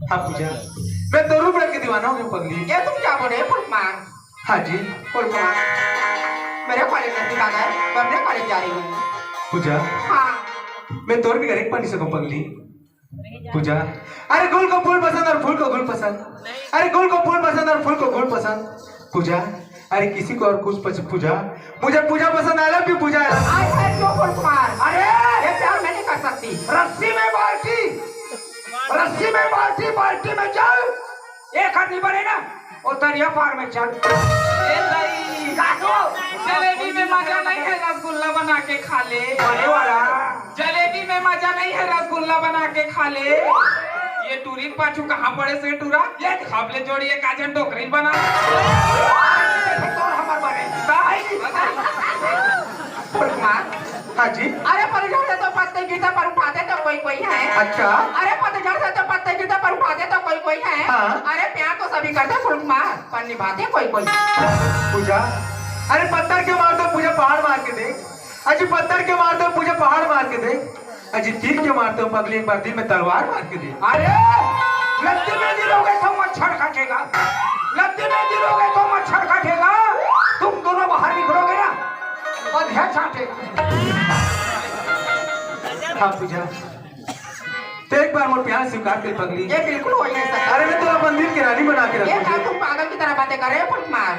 हाँ पूजा, मैं तो रूप रंग के दीवाना हूँ पगली। ये तुम क्या बोल रहे हो फुलकुमार? हाँ जी। फुलकुमार, मेरे कॉलेज नजदीक आ गए, मैं अपने कॉलेज जा रही हूँ। पूजा, हाँ। मैं तोर बिगर एक पल नहीं सकूँ पगली। पूजा, अरे गुल को फूल पसंद और फूल को गुल पसंद, अरे गुल को फूल पसंद और फूल को गुल पसंद। पूजा, अरे किसी को और कुछ पसंद। पूजा, मुझे पूजा पसंद। I love you Puja. I hate you Phulkumar. अरे ये प्यार मैंने कर सकती। रस्सी में बाल्टी, रस्सी में बाल्टी, बाल्टी में जल, एक हाथ नहीं बने ना, वो दरिया पार में चल। ए दाई, जलेबी में मजा नहीं है, रसगुल्ला बना के खा ले। बड़े वाला। जलेबी में मजा नहीं है, रसगुल्ला बना के खा ले। ये टूरी के पाछू कहाँ पड़े से टूरा? ये खबले जोड़ी एक आजन डोकरी बना। तोर हमर बने। दाई। फुलकुमार। हाँ जी। अरे, पतझड़ से तो पत्ते गिरते पर उठाते तो कोई कोई है। अच्छा। अरे, पतझड़ से तो पत्ते गिरते पर उठाते तो कोई कोई है। हाँ। अरे, प्यार तो सभी करते फुलकुमार, पर निभाते कोई कोई। पूजा, अरे पत्थर के मार दो पूजा, पहाड़ मार के दे। अजी पत्थर के मार दो पूजा, पहाड़ मार के दे। अजी तीर के मार दो पगली, एक बार दिल में तलवार मार के दे। अरे, लत्ती में गिरोगे तो मच्छर काटेगा, लत्ती में गिरोगे तो मच्छर काटेगा। तुम दोनों बाहर निकलोगे ना, बधिया चाटेगा। हाँ पूजा, तो एक बार मोर प्यार स्वीकार कर पगली। ये बिल्कुल हो ही नहीं सकता। अरे मैं तो अपन दिल की रानी बना के ये रखूंगी। क्या तुम पागल की तरह बातें कर रहे हो फुलकुमार?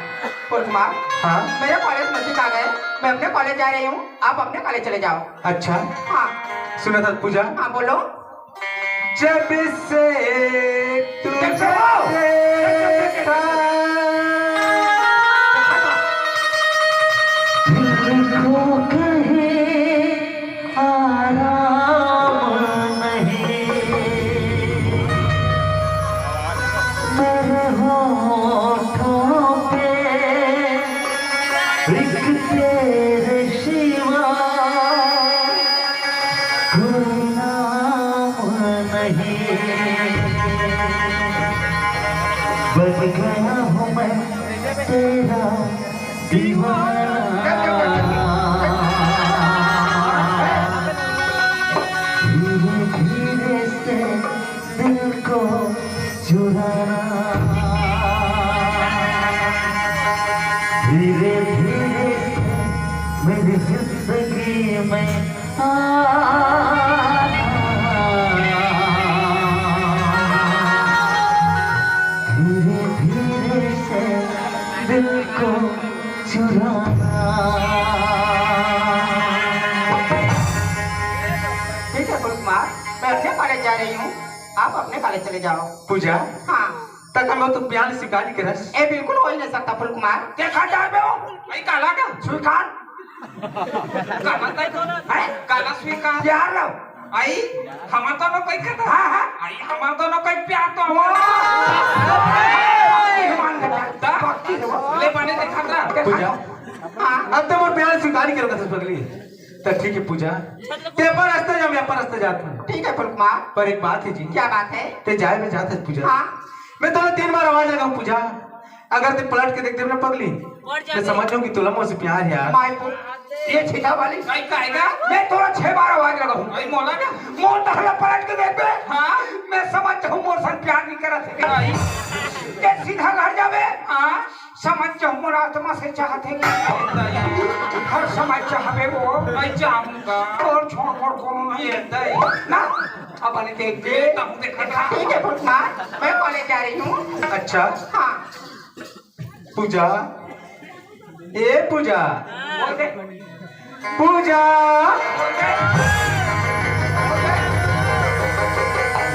फुलकुमार, हाँ? मेरे कॉलेज नजदीक आ गए, मैं अपने कॉलेज जा रही हूँ, आप अपने कॉलेज चले जाओ। अच्छा। हाँ। सुना था पूजा? हाँ, बोलो। जब से तुझे देखो। देखा, दिल को कहीं आराम नहीं, मेरे होठों पे एक तेरे सिवा कोई नाम नहीं। बन गया हूँ मैं तेरा दीवाना। धीरे धीरे से दिल को चुराना। धीरे धीरे से मेरी जिंदगी में आना। धीरे धीरे से दिल को चुराना। ठीक है फुलकुमार, मैं अपने कॉलेज जा रही हूँ, आप अपने कॉलेज चले जाओ। पूजा, हाँ। तक हम लोग तो प्यार स्वीकार नहीं करस। ए, बिल्कुल हो ही नहीं सकता फुलकुमार। देखा जा बे हो, आई काला का स्वीकार। काला तय तो है, काला स्वीकार। प्यार लो। आई, हमार दोनों कोई कहता। हाँ, हाँ। आई, हमार दोनों कोई प्यार तो हमार। भगवान का प्यार। दा? भक्ति है वो। ले बने देखा था। पूजा। हाँ। अब तो मोर प्यार स्वीकार नहीं करोगा पगली। तो ठीक है पूजा, ते अपन रास्ते जा, मैं अपन रास्ते जाता हूँ। ठीक है फुलकुमार। पर एक बात है जी। क्या बात है? ते जाए में जात है पूजा। हाँ। मैं तोला तीन बार आवाज लगाऊं पूजा, अगर ते पलट के देख दे ना पगली, पड़ मैं जाते। समझ जाऊंगी तोला मोर से प्यार है यार। माय पु-, ये छिका वाली। नहीं कहेगा। मैं तोला छह बार आवाज लगाऊं। नहीं मोला ना। मोर तहला पलट के देख बे। हाँ। मैं समझ जाऊं मोर से प्यार नहीं करत है। नहीं। ते सीधा घर जाबे। हाँ। समझ जाऊं मोर आत्मा से चाहत है। हर समय चाहबे वो। नहीं चाहूंगा। और छोड़ और कोनो नहीं। ये दे। ना। अब अने देख दे। ये तब देखा था। ठीक है फुलकुमार, मैं कॉलेज जा रही हूँ। अच्छा। हाँ। पूजा, ए पूजा। बोल दे। पूजा।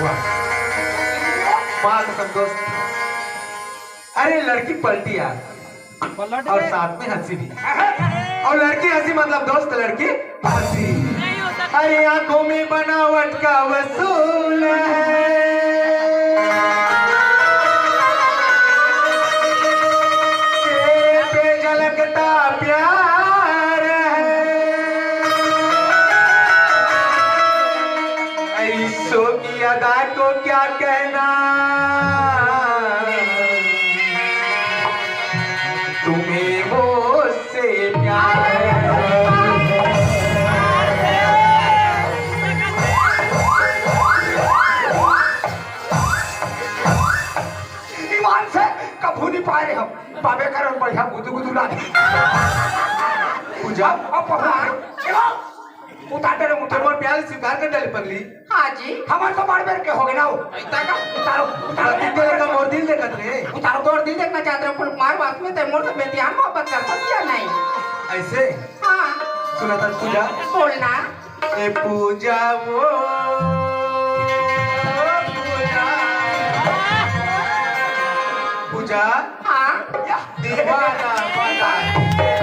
वाह। वाह कसम दोस्त। अरे लड़की पलटी यार। पलट और गए। साथ में हंसी भी। और लड़की हंसी मतलब दोस्त, लड़की हंसी। नहीं हो सकता। अरे आंखों में बनावट का वसूल है, चेहरे पे झलकता प्यार है। ऐसो की अदा को क्या कहना, तुम्हें मुझसे प्यार है। ईमान से कभू नहीं पाए हम, पावे करन बढ़िया गुदु गुदु लागे। पूजा। अब, अब पहुंच गए। उतार दे रे, उतार। मोर प्यार स्वीकार कर डाले पगली। हाँ जी। हमार तो बड़ बेर के हो गए ना हो। इतना का? उतारो, उतारो। दिल देखा, मोर दिल देखत रे। उतारो। तोर दिल देखना चाहत रहे फुलकुमार, वास्तव में ते मोर से बेतियान मोहब्बत करता या नहीं? ऐसे? हाँ। सुना था पूजा। बोलना। ए पूजा वो, पूजा, पूजा। हाँ। दीवाना बना दे।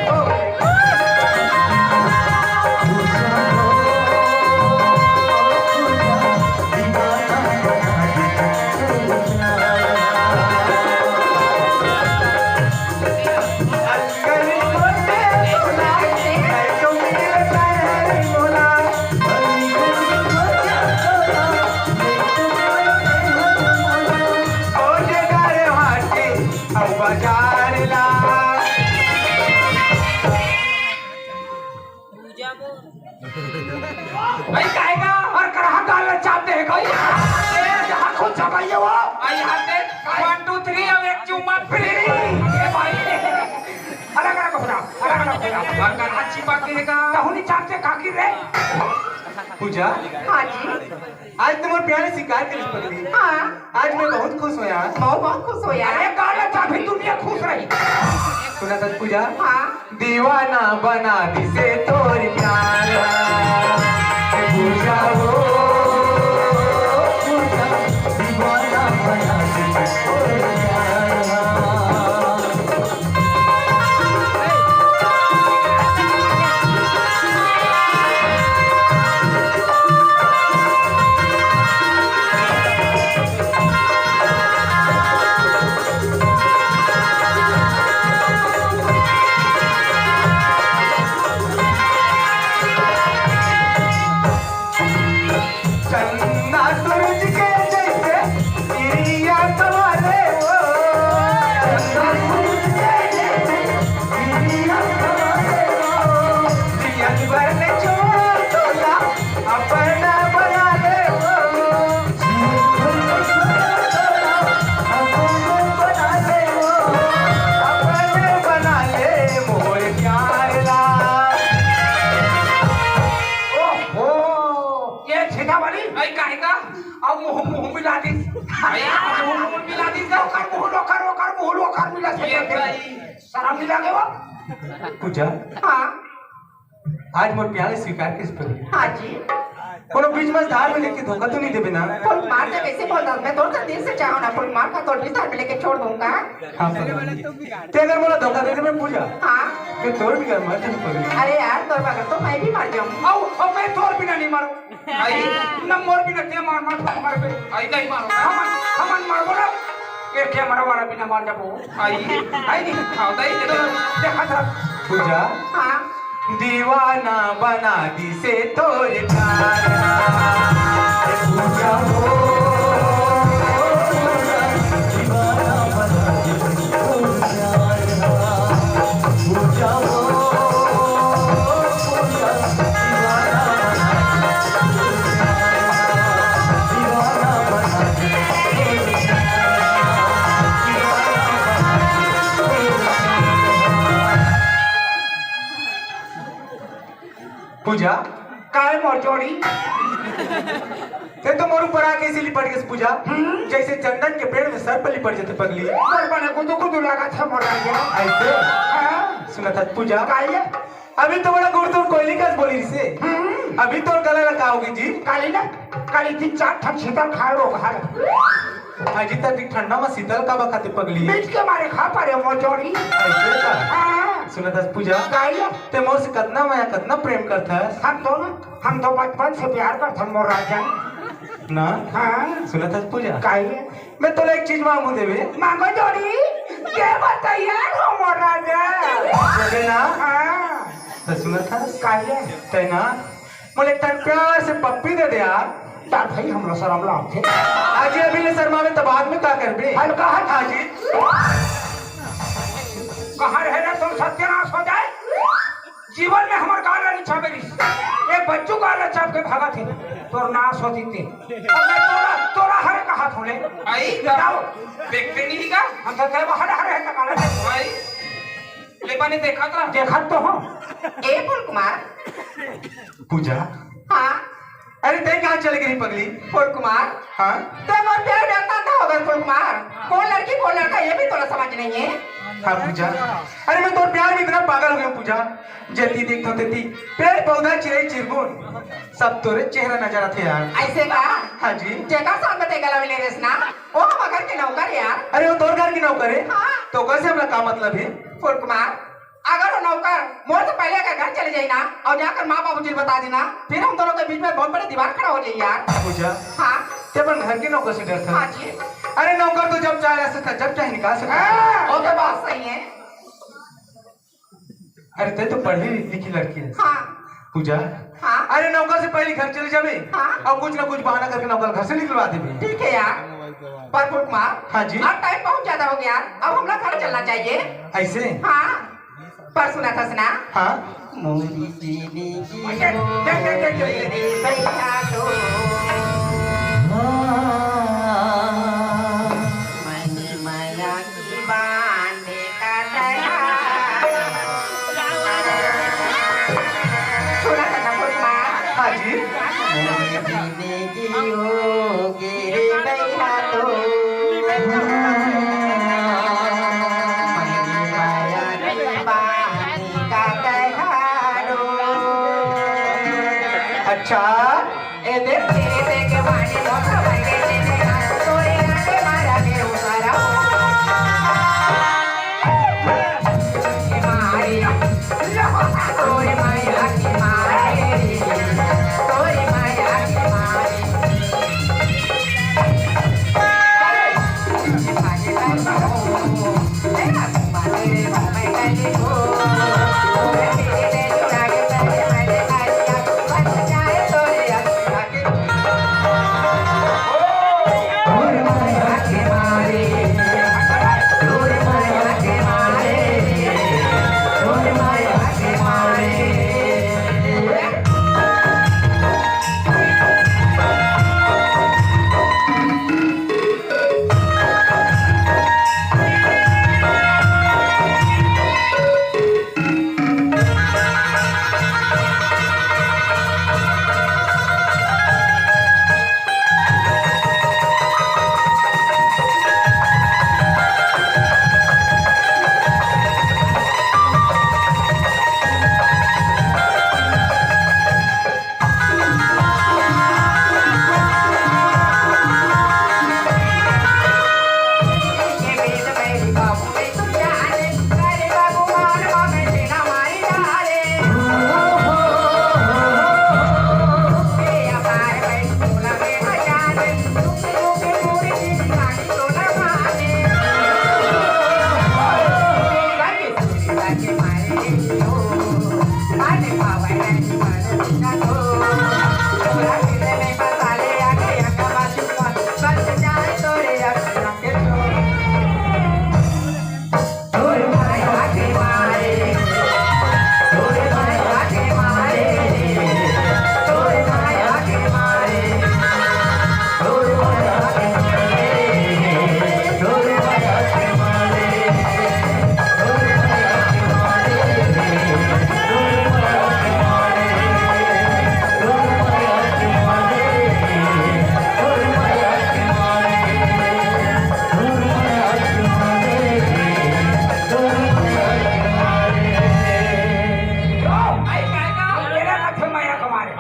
भाई, काहे का? और कहाँ गाल में चाप दे गई? ए, जहाँ खुद चबाइए वो। आई हाथे, one, two, three, अब एक चुम्मा free। ए भाई, अलग अलग हो रहा, अलग अलग हो रहा। और कहाँ चिपक के का? कहूँ नहीं चापते काकी रे। पूजा। हाँ जी। आज तो मोर प्यार स्वीकार करिस पगली। हाँ। आज मैं बहुत खुश होया। बहुत, बहुत खुश होया। अरे गाल में चापी दुनिया खुश रही। सुना था पूजा? हाँ। दीवाना बना दिसे तोर प्यार। पूजा हो, पूजा, दीवाना बना दिसे तोर प्यार। चंदा सूरज के जैसे किरिया कमाले वो, चंदा सूरज के जैसे किरिया कमाले वो, जियन भर में चोर तोला अपना बना ले वो, जियन भर में चोर तोला अपना बना ले वो, अपने बना ले मोर प्यार ला। ओहो, ये छेदा वाली? भाई, काहे का? अब मुंह, मुंह मिला दी। भाई, मुंह, मुंह मिला दी तो? ओकर मुंह लोकर, ओकर मुंह लोकर मिला से ये करके। भाई। शर्म नहीं लगे वो? पूजा। हाँ। आज मोर प्यार स्वीकार करिस पगली। हाँ जी। कोनो बीच में धार में लेके धोखा तो नहीं देबे ना? फुल मार के कैसे बोल रहा हूँ? मैं तोर से दिल से चाहूँ ना, फुल मार का तोर बीच धार में लेके छोड़ दूंगा। हाँ पगली। ते अगर मोला धोखा दे दे मैं पूजा। हाँ। मैं तोर बिना मर जाऊँ पगली। अरे यार, तोर बगैर तो मैं भी मर जाऊँ। आओ, अब मैं तोर बिना नहीं मरूँ। आई, न मोर बिना ते मार, मार, मार, मार बे। आई, नहीं मारो। हमन, हमन मार बोला। ये कैमरा वाला बिना मार जाबो। आई, आई नहीं। हाँ, दई, दई। देखा था। पूजा। हाँ। दीवाना बना दिसे तोर प्यार। पूजा हो, पूजा, दीवाना बना दिसे तोर प्यार। पूजा हो, पूजा, दीवाना बना दिसे तोर प्यार। दीवाना बना दिसे तोर प्यार। दीवाना बना दिसे तोर प्यार। पूजा। काय मोर जोड़ी? ते तो मोर ऊपर आके ऐसे लिपट गेस पूजा, हम्म? जैसे चंदन के पेड़ में सर्प लिपट जाथे पगली। मोर बने गुदु गुदु लागत हे मोर राजा। ऐसे? हाँ। सुना था पूजा? काय? अभी तो बड़ा गुड़ तुम कोयली कस बोली रिसे। हम्म। अभी तो गला लगा होगी जी। काली ना, काली तीन चार ठन छीतर खा लो घर। अजी तक ठंडा में शीतल का बखत हे पगली। मीठ के मारे खा पा रहे हो मोर जोड़ी। ऐसे का? हाँ। सुना था पूजा? काय? ते मोर से कतना मया, कतना प्रेम करथस? हम तो ना, हम तो बचपन से प्यार करथन मोर राजा। ना? हाँ। सुना था पूजा? काय? मैं तोला एक चीज मांगू देवे। मांगो जोड़ी, के बताइए हो मोर राजा। देवे ना? हाँ। तो सुना था? काय? ते ना? मोला एक ठन प्यार से पप्पी दे दे यार। ता भाई, हमला शरम लागथे। आज ये अभी ले शर्मावे तो बाद में का करबे? हल्का हट। हाँ जी। कहाँ रहे रे, तुम सत्यानाश हो जाए। जीवन में हमर गाल ला नहीं छाबे रिस। ये बच्चू गाल ला छाप के भागत हे। तोर नाश हो जीते। अब मैं तोरा, तोरा हरे कहा थोड़े। आई, बताओ। देखते नहीं का? हम तो तेरे हरे हरे है तकाले। आई। ले बने देखत रह। देखत तो हो। ए फूल कुमार। पूजा। हाँ। अरे ते कहाँ चले गई पगली? फूल कुमार। हाँ। ते मोर प्यार डरता था होगा फूल कुमार। कौन लड़की, कौन लड़का, ये भी तोला समझ नहीं है। हाँ पूजा, अरे मैं तोर प्यार में इतना पागल हो गया हूँ पूजा, जती देखता हूँ तती पेड़ पौधा चिड़ई चिरगुन सब तोरे चेहरा नजर आथे यार। ऐसे का? हाँ जी। जेकर साथ में ते गला मिले रेस ना, वो हमर घर के नौकर यार। अरे वो तोर घर के नौकर है? हाँ। तो कैसे हमला का मतलब है? फूल कुमार, अगर वो नौकर मोर से पहले अगर घर चले जाई ना और जाकर माँ बाबूजी ल बता देना, फिर हम दोनों के बीच में बहुत बड़ी दीवार खड़ा हो जाई यार। पूजा, हाँ। ते अपन घर के नौकर से डरता है? हाँ जी। अरे नौकर तो जब चाहे आ सकता, जब चाहे निकाल सकता। हाँ, वो तो बात सही है। अरे ते तो पढ़ी लिखी लड़की है। हाँ। पूजा, हाँ। अरे नौकर से पहले घर चले जाबे हाँ। और कुछ ना कुछ बहाना करके नौकर घर से निकलवा देबे। ठीक है यार। पर फूल कुमार, हाँ जी। अब टाइम बहुत ज्यादा हो गया, अब हमला घर चलना चाहिए। ऐसे? हाँ। पर सुनत हस ना? हाँ। मोरी जिंदगी अच्छा, देख, देख, देख, देख, देख। भैया तो मन माया की बांधे का दया। सुनत हस ना फूल कुमार? हाँ जी। मोरी जिंदगी हो गिरी भैया तो। अच्छा।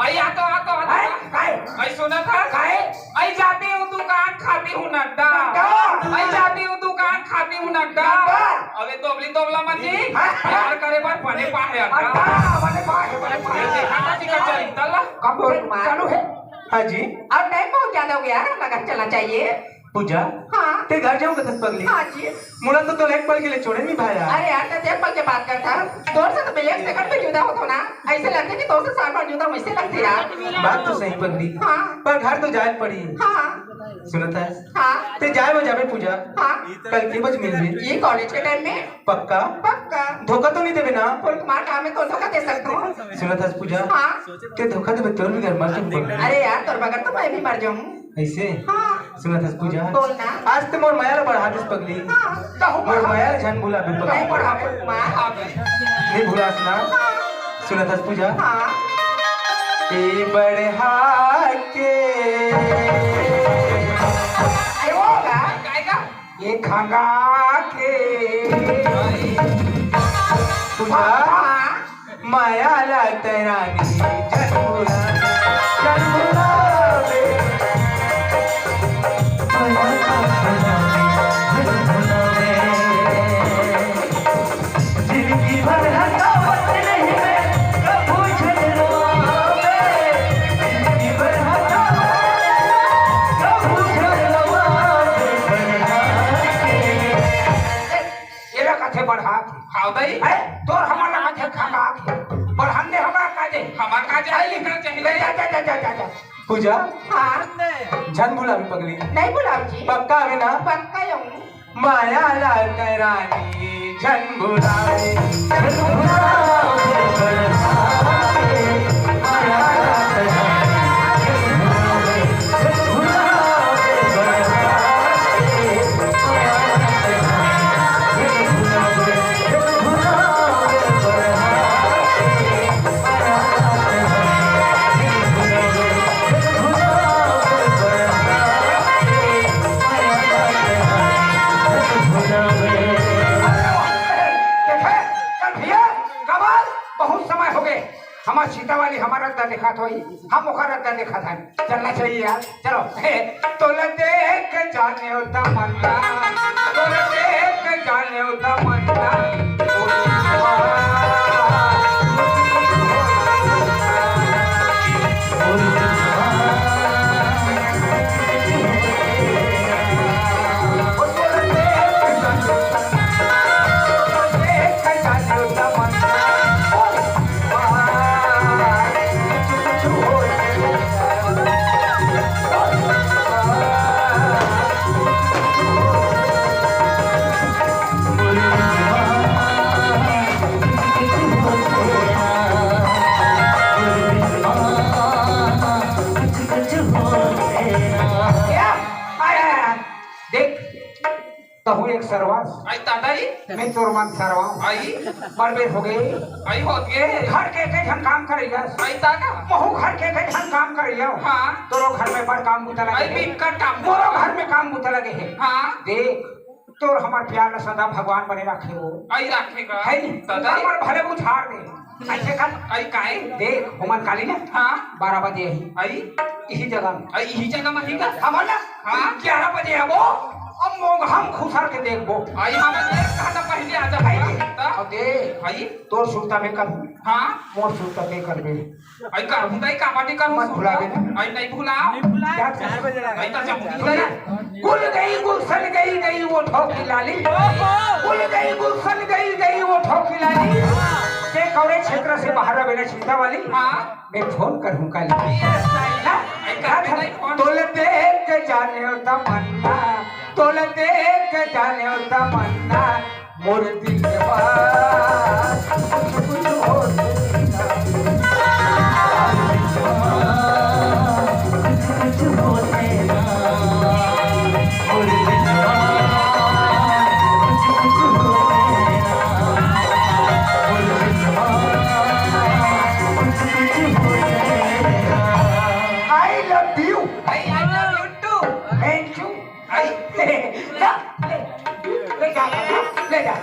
आई, आ तो, आ तो, आ तो। हैं? काय? आई, सुनत हस? काय? आई जाती हूँ दुकान, खाती हूँ नड्डा। नड्डा। आई जाती हूँ दुकान, खाती हूँ नड्डा। नड्डा। अबे तोबली तोबला मन जी, हैं? प्यार करे बर बने पाहे अड्डा। अड्डा, बने पाहे, बने पाहे। ये देखा ना जी का चरित्र ला। कब बोल, चालू है? हाँ जी। अब टाइम बहुत ज्यादा हो गया है, अपना घर चलना चाहिए। पूजा, हाँ। ते घर जाऊँ कथस पगली? हाँ जी। मोला तो तोला एक पल के लिए छोड़े नहीं भाया। अरे यार, ते एक पल के बात करता है। तोर से तो मैं एक सेकंड में जुदा होता हूँ ना। ऐसे लगता है कि तोर से साल भर जुदा मुझसे लगती यार। बात तो सही पगली। हाँ। पर घर तो जाए पड़ी। हाँ। सुनत है? हाँ। ते जाए बजे जाबे पूजा? हाँ। कल के बजे मिलबे? ये कॉलेज के टाइम में। पक्का? पक्का। धोखा तो नहीं देबे ना? फूल कुमार, का मैं तो धोखा दे सकता हूँ? सुनत हस पूजा? हाँ। ते धोखा देबे तोर भी घर मर जाऊँ। अरे यार, तोर बगैर तो मैं भी मर जाऊँ। ऐसे? हाँ। सुनत हस पूजा? बोल ना। आज ते मोर मया ला बढ़ा दिस पगली। हाँ। मोर मया ला झन भुलाबे पगली। नहीं बढ़ा फूल कुमार। नहीं भुलास ना। हाँ। सुनत हस पूजा? हाँ। ए बढ़ा के। अरे वो का? काय का? ये खंगा के। हाँ। माया ला तैं रानी झन भुलावे, झन भुलावे। माया ला तैं रानी झन भुलावे। जिंदगी भर हंसावत रहिबे, कभू झन रोवावे। जिंदगी भर हंसावत रहिबे, कभू झन रोवावे। बढ़ा के। एला कथे बढ़ा के। हाव दाई। हैं? तोर हमर ला कथे खका के। बढ़न दे हमर का दे। हमर का दे, आई लिखना चाहिए। ले जा, जा, जा, जा, जा, जा। पूजा। हाँ। झन भुलावे पगली। नहीं भुलाव जी। पक्का हवे ना? पक्का हूँ। माया ला तैं रानी झन भुलावे, झन भुलावे, माया ला तैं रानी झन भुलावे। देखे, चल भैया, कमाल, बहुत समय हो गए। हमर सीता वाली हमर रद्दा दिखात होही, हम ओकर रद्दा दिखात हन। चलना चाहिए यार, चलो। हे, तोला देख के जाने ओ तमन्ना, तोला देख के जाने ओ तमन्ना। देख, तहूँ एक सरवास। आई दादा जी। मैं तोर मन सरवाऊँ। आई। बड़ बेर हो गए। आई होत गे। घर के एक झन काम करइया। आई दादा। महूँ घर के एक झन काम करइया। हाँ। तोरो घर में बड़ काम बूता लगे आई हे। बिकट काम। मोरो घर में काम बूता लगे हे। हाँ। देख, तोर हमर प्यार ला सदा भगवान बने राखे हो। आई राखे का। है नी? दादा जी। हमर भले बुझार दे। अइसे कर। आई काहे? देख, ओमन काली ना। हाँ। बारह बजे आही। आई। इही जगह में। आई इही जगह में ही का? हमन ना हाँ। ग्यारह बजे आबो, अब मोंघा म खुसर के देखबो। आई हमन एक घंटा पहले आ जा भाई। हाँ, त? अब देख, आई। तोर सुरता में करहूँ। हाँ। मोर सुरता में करबे। आई करहूँ, दाई का बाटी करहूँ मत भुलावे। आई नहीं भुलाव। नहीं भुलाए। क्या चार बजे लगा। आई तो जब सुन ना, गुल गई गुलशन गई गई वो ठोकी लाली। गुल गई गुलशन गई गई वो ठोकी लाली। के कौरे क्षेत्र से बाहर रहे ना चिंता वाली। हाँ। मैं फोन करहूँ काली। ये सही। ना? ये करबे नहीं फोन। तोला देख के जाने ओ तमन्ना, तोला देख के जाने ओ तमन्ना, मोर दिल के बात कुछ कुछ होत हे ना। कुछ कुछ होत हे ना। मोर दिल के बात कुछ कुछ होत हे ना। मोर दिल के बात I love you। I, I love you too। Thank you। आई। जा, ले, ले जा, ले जा।